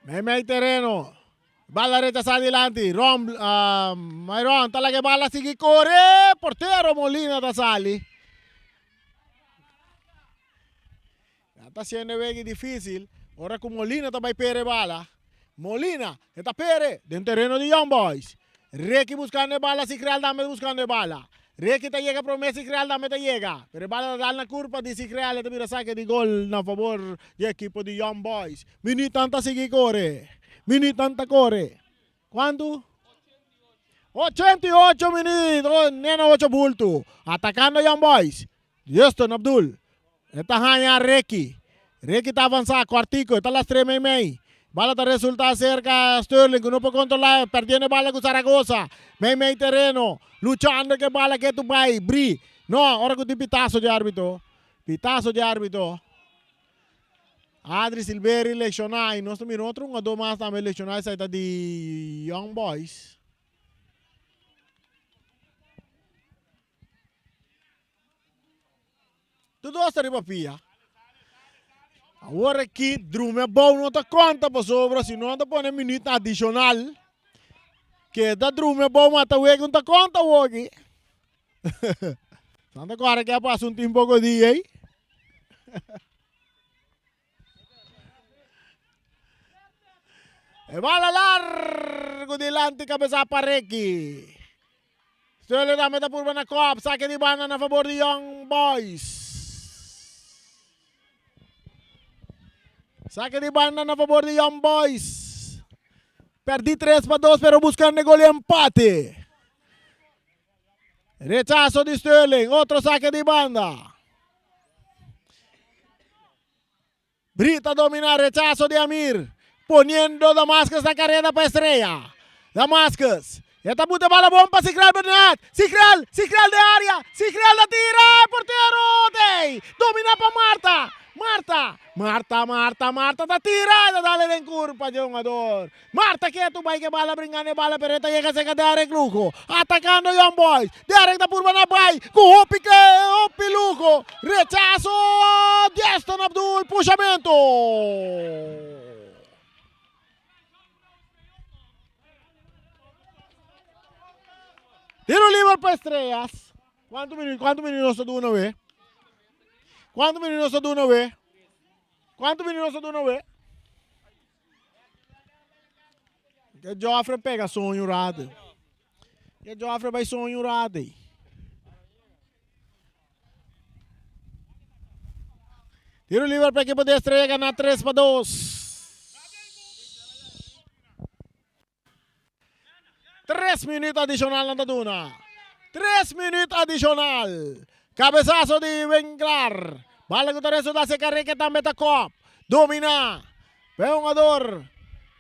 Meimei tereno. Bala rechasá dilanti. Rom, uh, Myron ta laga e bala sigui kore. Portero Molina ta sali. Ya ta siendo wegi difícil. Ora ku Molina ta bai pere bala. Molina e ta pere den tereno di Young Boys. Ricky buscando e bala, Sigreal tambe buscando e bala. Ricky ta yega prome, Sigreal tambe ta yega. Pero e bala ta dal na curpa di Sigreal, e ta bira saque di gol na favor di ekipo di Young Boys. Minuutnan ta sigui core. Minuutnan ta core. Cuantu? 88 minuut. Oh, nena ocho bulto. Atacando Young Boys. Justin Abdul. E ta haña Ricky. Ricky ta avansa kòrtiku, e ta lastr'é meimei. Bala ta resultá serka Sterling ku no por kontrolá, perdiendo e bala ku Zaragoza. Meimei tereno, luchando ku e bala ketu bai. Bri. No, ora ku tin pitaso di árbitro. Pitaso di árbitro. Adri Silveri lekshoná i nos ta mira otro hungadó mas tambe lekshoná, esei ta di Young Boys. Tur dos ta riba pia. Awor aki drumi abou no ta konta pasobra si no ta pone minuut adishonal. Keda drumi abou mata wega no ta konta awor aki. Santa Clara ke a pasa un tin poko dia ei. E bala largo dilanti kabesa pa Ricky. Sterling tambe ta purba na kop. Sake di banda na fabor di Young Boys. Sake di banda na fabor di Young Boys. Perdi 3 pa 2 pero buscando e gol di empate. Rechazo di Sterling. Otro sake di banda. Brita domina rechazo di Amir. Poniendo Damascus na careda pa Estrella. Damascus. E ta buta bala bon pa Sigreal Bernat. Sigreal, Sigreal den area. Sigreal ta tira. E portero tey. Domina pa Marta. Marta, Marta, Marta, Marta ta tira. E ta dale den curpa dje hungador. Marta ketu bai ke bala bringando e bala pero e ta yega serka Derek Lugo. Atakando Young Boys. Derek ta purba na bai ku hopi ke hopi Lugo. Rechaso Deston Abdul pushamento. Tiro liber pa Estrellas. Kuantu minuut, kuantu minuut nos ta duna we? Kuantu minuut nos ta duna we? Kuantu minuut nos ta duna we? Ke Joffre pega soño rato. Ke Joffre bai soño rato ei. Tiro libre pa equipo de Estrella gana 3 pa 2. Tres minuut adicional nan ta duna. Tres minuut adicional. Cabezazo di Winklar. Bala cu ta resulta ser Carrique tambe ta cop. Domina. Pe hungador.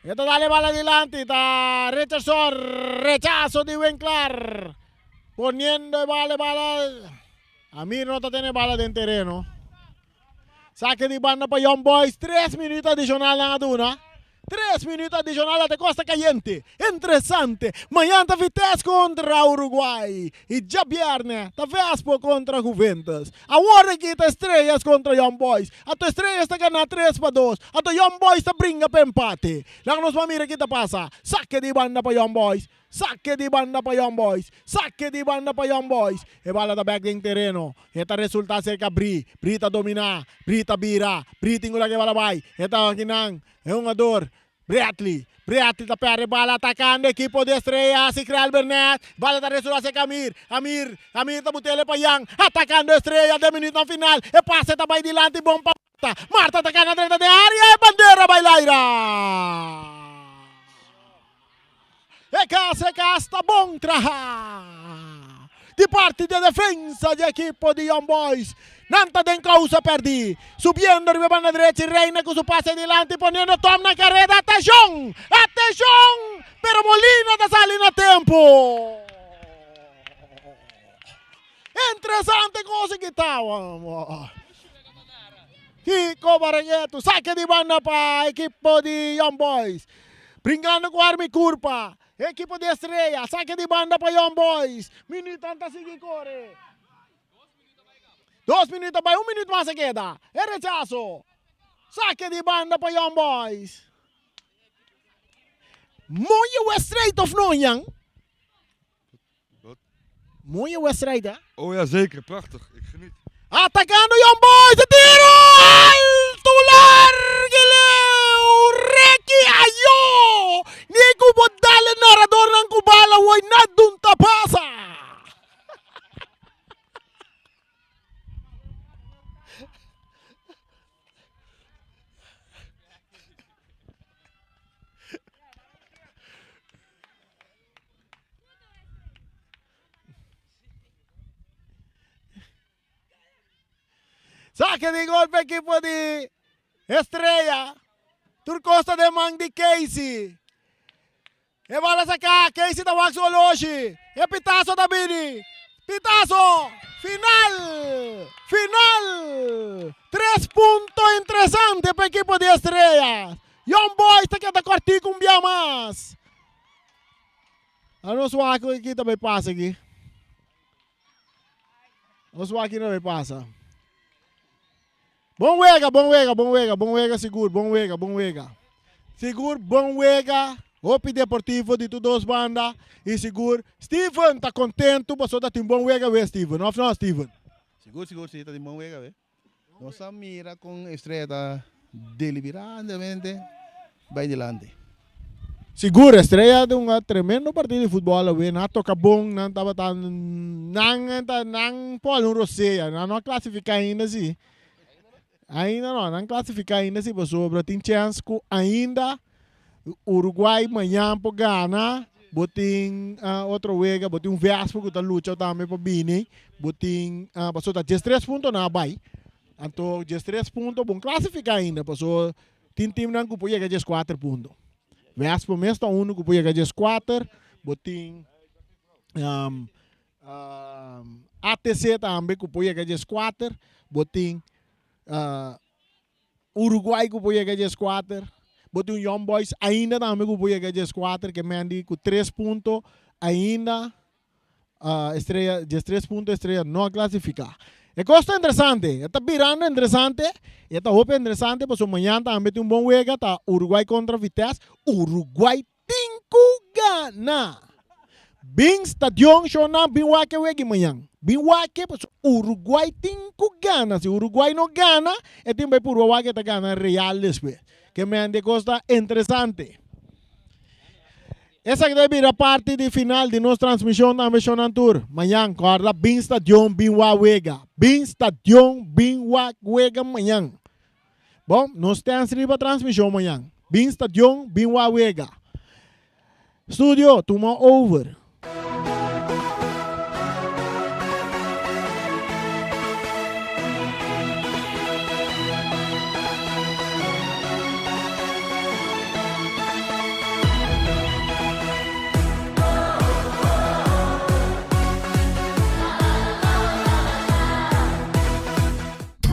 E ta dale bala dilanti. Ta Richardson. Rechazo di Winklar. Poniendo e bala e bala. Amir no ta tene bala den tereno. Sake di banda pa Young Boys. Tres minuut adicional nan a duna. Tres minuut adicional ate Costa Cayente. Interesante. Mañan ta Vitesse contra Uruguay. Y djabierne ta Vespo contra Juventus. Awor aki ta Estrellas contra Young Boys. Ato Estrellas ta gana 3-2. Ato Young Boys ta bringa pa empate. Laga nos ban mira ki ta pasa. Sake di banda pa Young Boys. Sake di banda pa Young Boys. Sake di banda pa Young Boys. E bala ta bek den tereno. E ta resulta serka Bri. Bri ta domina. Bri ta bira. Bri tin ku laga e bala bai. E ta akinan. E hungador. Bradley, Bradley ta perde bala atacando equipo di Estrella, haci Krel Bernet, bala ta resto hacia Amir, Amir, Amir ta butele pa Jan, atacando Estrella den minuutnan final, e pase ta bay dilanti bon pa Marta, Marta ta cana drenta den area, e bandera bay laira! E cas, e cas ta bon traha di parti di e defensa di ekipo di Young Boys. Nan ta den kousa pèrdí. Subiendo riba e banda drechi, Reina ku su pase dilanti poniendo Tom na kareda. Atenshon! Atenshon! Pero Molina ta sali na tempu. Interesante kos aki ta. Kiko Barregueto, sake di banda pa ekipo di Young Boys. Brinkando ku arma i kurpa. Ekipo di Estrella, sake di banda pa Young Boys. Minuutnan ta sigui kore. Dos minuut a bai, un minuut mas a keda. E rechaso. Sake di banda pa Young Boys. Mooie wedstrijd of no, Jan? Wat? Mooie wedstrijd, hè? Oh ja, zeker. Prachtig. Ik geniet. Atacando Young Boys. De tiro! Alto largo leu! Reki ayo! Ni ku bo dale narradornan ku bala woy na dun ta pasa. Sake di gol pa ekipo di Estrella. Tur kos ta den man di Casey. E bala saka, Casey ta wak su oloshi. E pitazo ta bini. Pitazo! Final! Final! Tres punto interesante pa ekipo di Estrella. Young Boys ta keda kòrtiku un bia mas. A nos wak ki ta bai pasa aki. Nos wak ki ta bai pasa. Bon wega, bon wega, bon wega, bon wega sigur, bon wega, bon wega. Sigur bon wega, hopi deportivo di tur dos banda y sigur Steven ta contento pasobra ta tin bon wega we Steven, of no Steven? Sigur, sigur si, ta tin bon wega we. Nos a mira con Estrella ta deliberadamente bay dilanti. Sigur, Estrella ta hunga tremendo partido di futbol awe. Nan a toca bon, nan tabata nan ta nan por un rosea. Nan no a clasifica ainda si. Ainda no, nan clasifica ainda si pasobra tin chance cu ainda Uruguay mañan por gana. Bo tin otro wega, bo tin un Vespo cu ta lucha tambe pa bini. Bo tin pasobra ta diestres punto nan a bay. Anto diestres punto bon clasifica ainda pasobra Tin teamnan ku por yega dieskuater punto. Wespo mes ta unu ku por yega dieskuater. Bo tin ATC tambe ku por yega dieskuater. Bo tin Uruguay ku por yega dieskuater. Bo tin Young Boys ainda tambe ku por yega dieskuater. Ke men di ku tres punto ainda Estrella, diestres punto Estrella no a clasifica. E cos ta interesante, e ta birando interesante, e ta hopi interesante pasobra mañan tambe tin un bon wega, ta Uruguay contra Vitesse, Uruguay tin cu gana! Bin stadion shownan bin wak e wega mañan, bin wak e pasobra Uruguay tin cu gana, si Uruguay no gana e tin bay purba wak e ta gana Real despues. Ke mende cos ta interesante. Esaki ta bira parti di final di nos transmision tambe shownan tur. Mañan corda bin stadion bin wak wega. Bin stadion bin wak wega mañan. Bon, nos tens riba transmision mañan. Bin stadion bin wak wega. Studio, tuma over.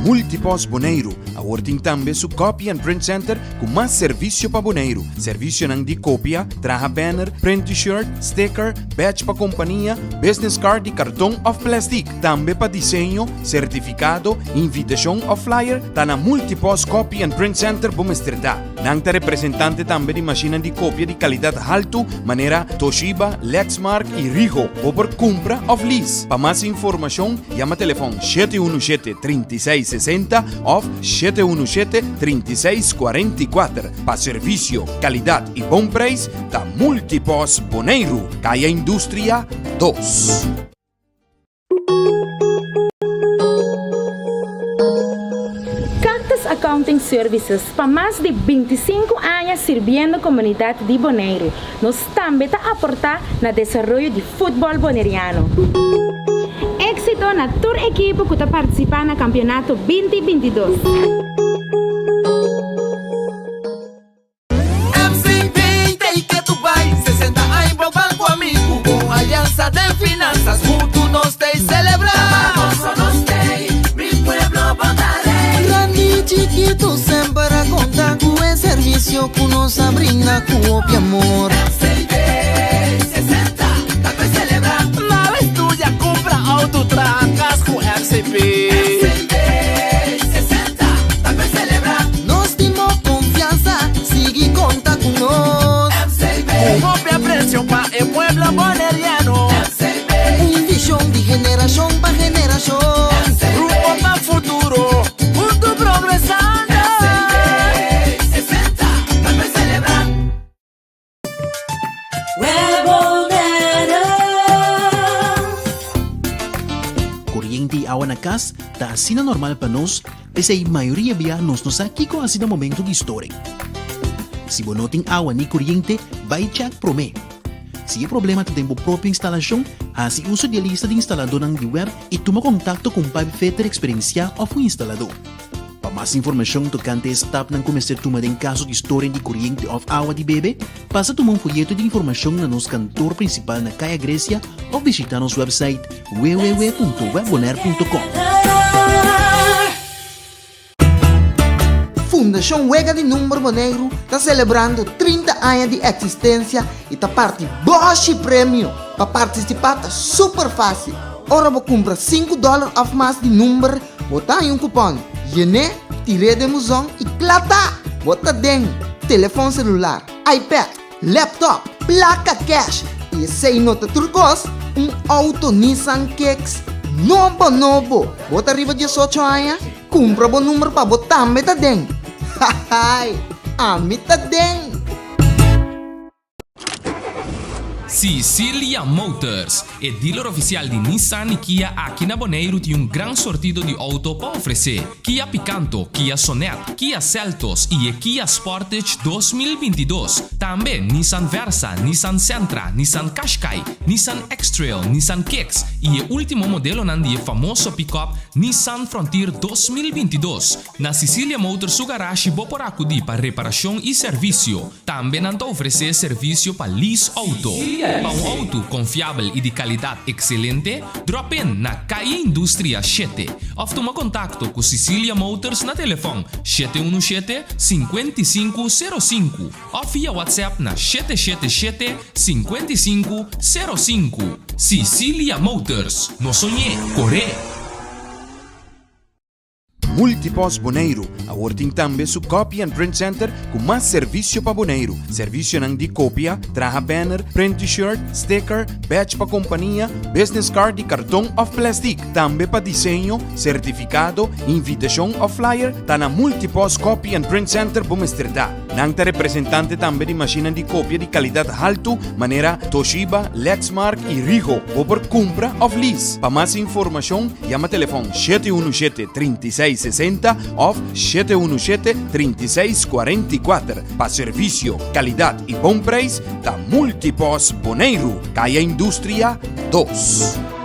Multipost Boneiru awor tin tambe su Copy and Print Center ku mas servisio pa Boneiru. Servisionan di kopia, traha banner, print t-shirt, sticker, badge pa kompania, business card di karton òf plèstik. Tambe pa diseño, sertifikado, invitashon òf flyer, ta na Multipost Copy and Print Center bo mester ta. Nan ta representante tambe di mashinnan di kopia di kalidat haltu manera Toshiba, Lexmark i Ricoh. Bo por kumpra òf lease. Pa mas informashon, yama telefòn 717 36. 36 60 òf 717 36 44. Pa servisio, kalidat i bon preis ta Multipos Boneiru, Kaya Industria dos. Cactus Accounting Services pa mas di 25 aña sirbiendo komunidat di Boneiru. Nos tambe ta aportá na desaroyo di futbòl boneriano. Éksito na tur ekipo ku ta partisipá na kampionato 2022. MCB t'ei ke tu bai 60 aña bo ban ku ami ku bo aliansa den finansas huntu nos t'ei selebrá. Goso nos t'ei, mi pueblo bo ta rei. Grandi i chikitu semper a konta ku e servisio ku nos a brinda ku hopi amor. MCB 60 ta pe selebrá. Nada estudia, kumpra outo, traha kas ku MCB. MCB 60 ta pe selebrá. Nos tin bo konfiansa, sigui konta ku nos. MCB. Ku hopi apresio pa e pueblo boneriano. MCB. Un vishon di generashon pa generashon. MCB. Rumbo pa futuro, huntu progresando. MCB 60 ta pe selebrá. Koriente i awa na kas ta asina normal pa nos, p'esei mayoria bia nos no sa kiko hasi na momento di storing. Si bo no tin awa ni koriente, bai chèk promé. Si e problema ta den bo propio instalashon, hasi uso di e lista di instaladónan di web i tuma kontakto ku un pipefitter eksperensiá òf un instaladó. Pa mas informashon tokante e stapnan ku mester tuma den kaso di storing di koriente òf awa di bebe, pasa tuma un foyeto di informashon na nos kantor prinsipal na Kaya Grecia òf bishitá nos wèpsait www.webbonaire.com. Fundashon Wega di Number Boneiru ta selebrando 30 aña di eksistensia i ta parti bòshi premio! Pa partisipá ta super fásil! Ora bo kumpra sinku dòler òf mas di number, bo ta haña un kupòn. Yen'é, tir'é den buzon i kla ta! Bo ta den telefòn selular, iPad, laptop, plaka kèsh i esei no ta tur kos, un outo Nissan Kicks nobo nobo! Bo ta riba diesocho aña? Kumpra bo number pa bo tambe ta den! Hahaai! Ami ta den! Sicilia Motors, e dealer oficial di Nissan y Kia aki na Boneiru tin un gran sortido di auto pa ofrece. Kia Picanto, Kia Sonet, Kia Seltos y e Kia Sportage 2022. Tambe Nissan Versa, Nissan Sentra, Nissan Qashqai, Nissan X-Trail, Nissan Kicks y e ultimo modelonan di e famoso pick-up Nissan Frontier 2022. Na Sicilia Motors su garashi bo por acudi pa reparacion y servicio. Tambe nan ta ofresé servisio pa lease outo. Pa un outo konfiabel i di kalidat ekselente, drop in na Calle Industria shete òf tuma kontakto ku Sicilia Motors na telefòn 717 55 05 òf via WhatsApp na 777 55 05. Sicilia Motors, no soñ'é, kor'é! Multipost Boneiru awor tin tambe su Copy and Print Center ku mas servisio pa Boneiru. Servisionan di kopia, traha banner, print T-shirt, sticker, badge pa kompania, business card di karton òf plèstik. Tambe pa diseño, sertifikado, invitashon òf flyer ta na Multipost Copy and Print Center bo mester ta. Nan ta representante tambe di mashinnan di kopia di kalidat haltu manera Toshiba, Lexmark i Ricoh. Bo por kumpra òf lease. Pa mas informashon yama telefòn 717 36 60 òf 717 36 44. Pa servisio, kalidat i bon preis ta Multipos Boneiru, Kaya Industria 2.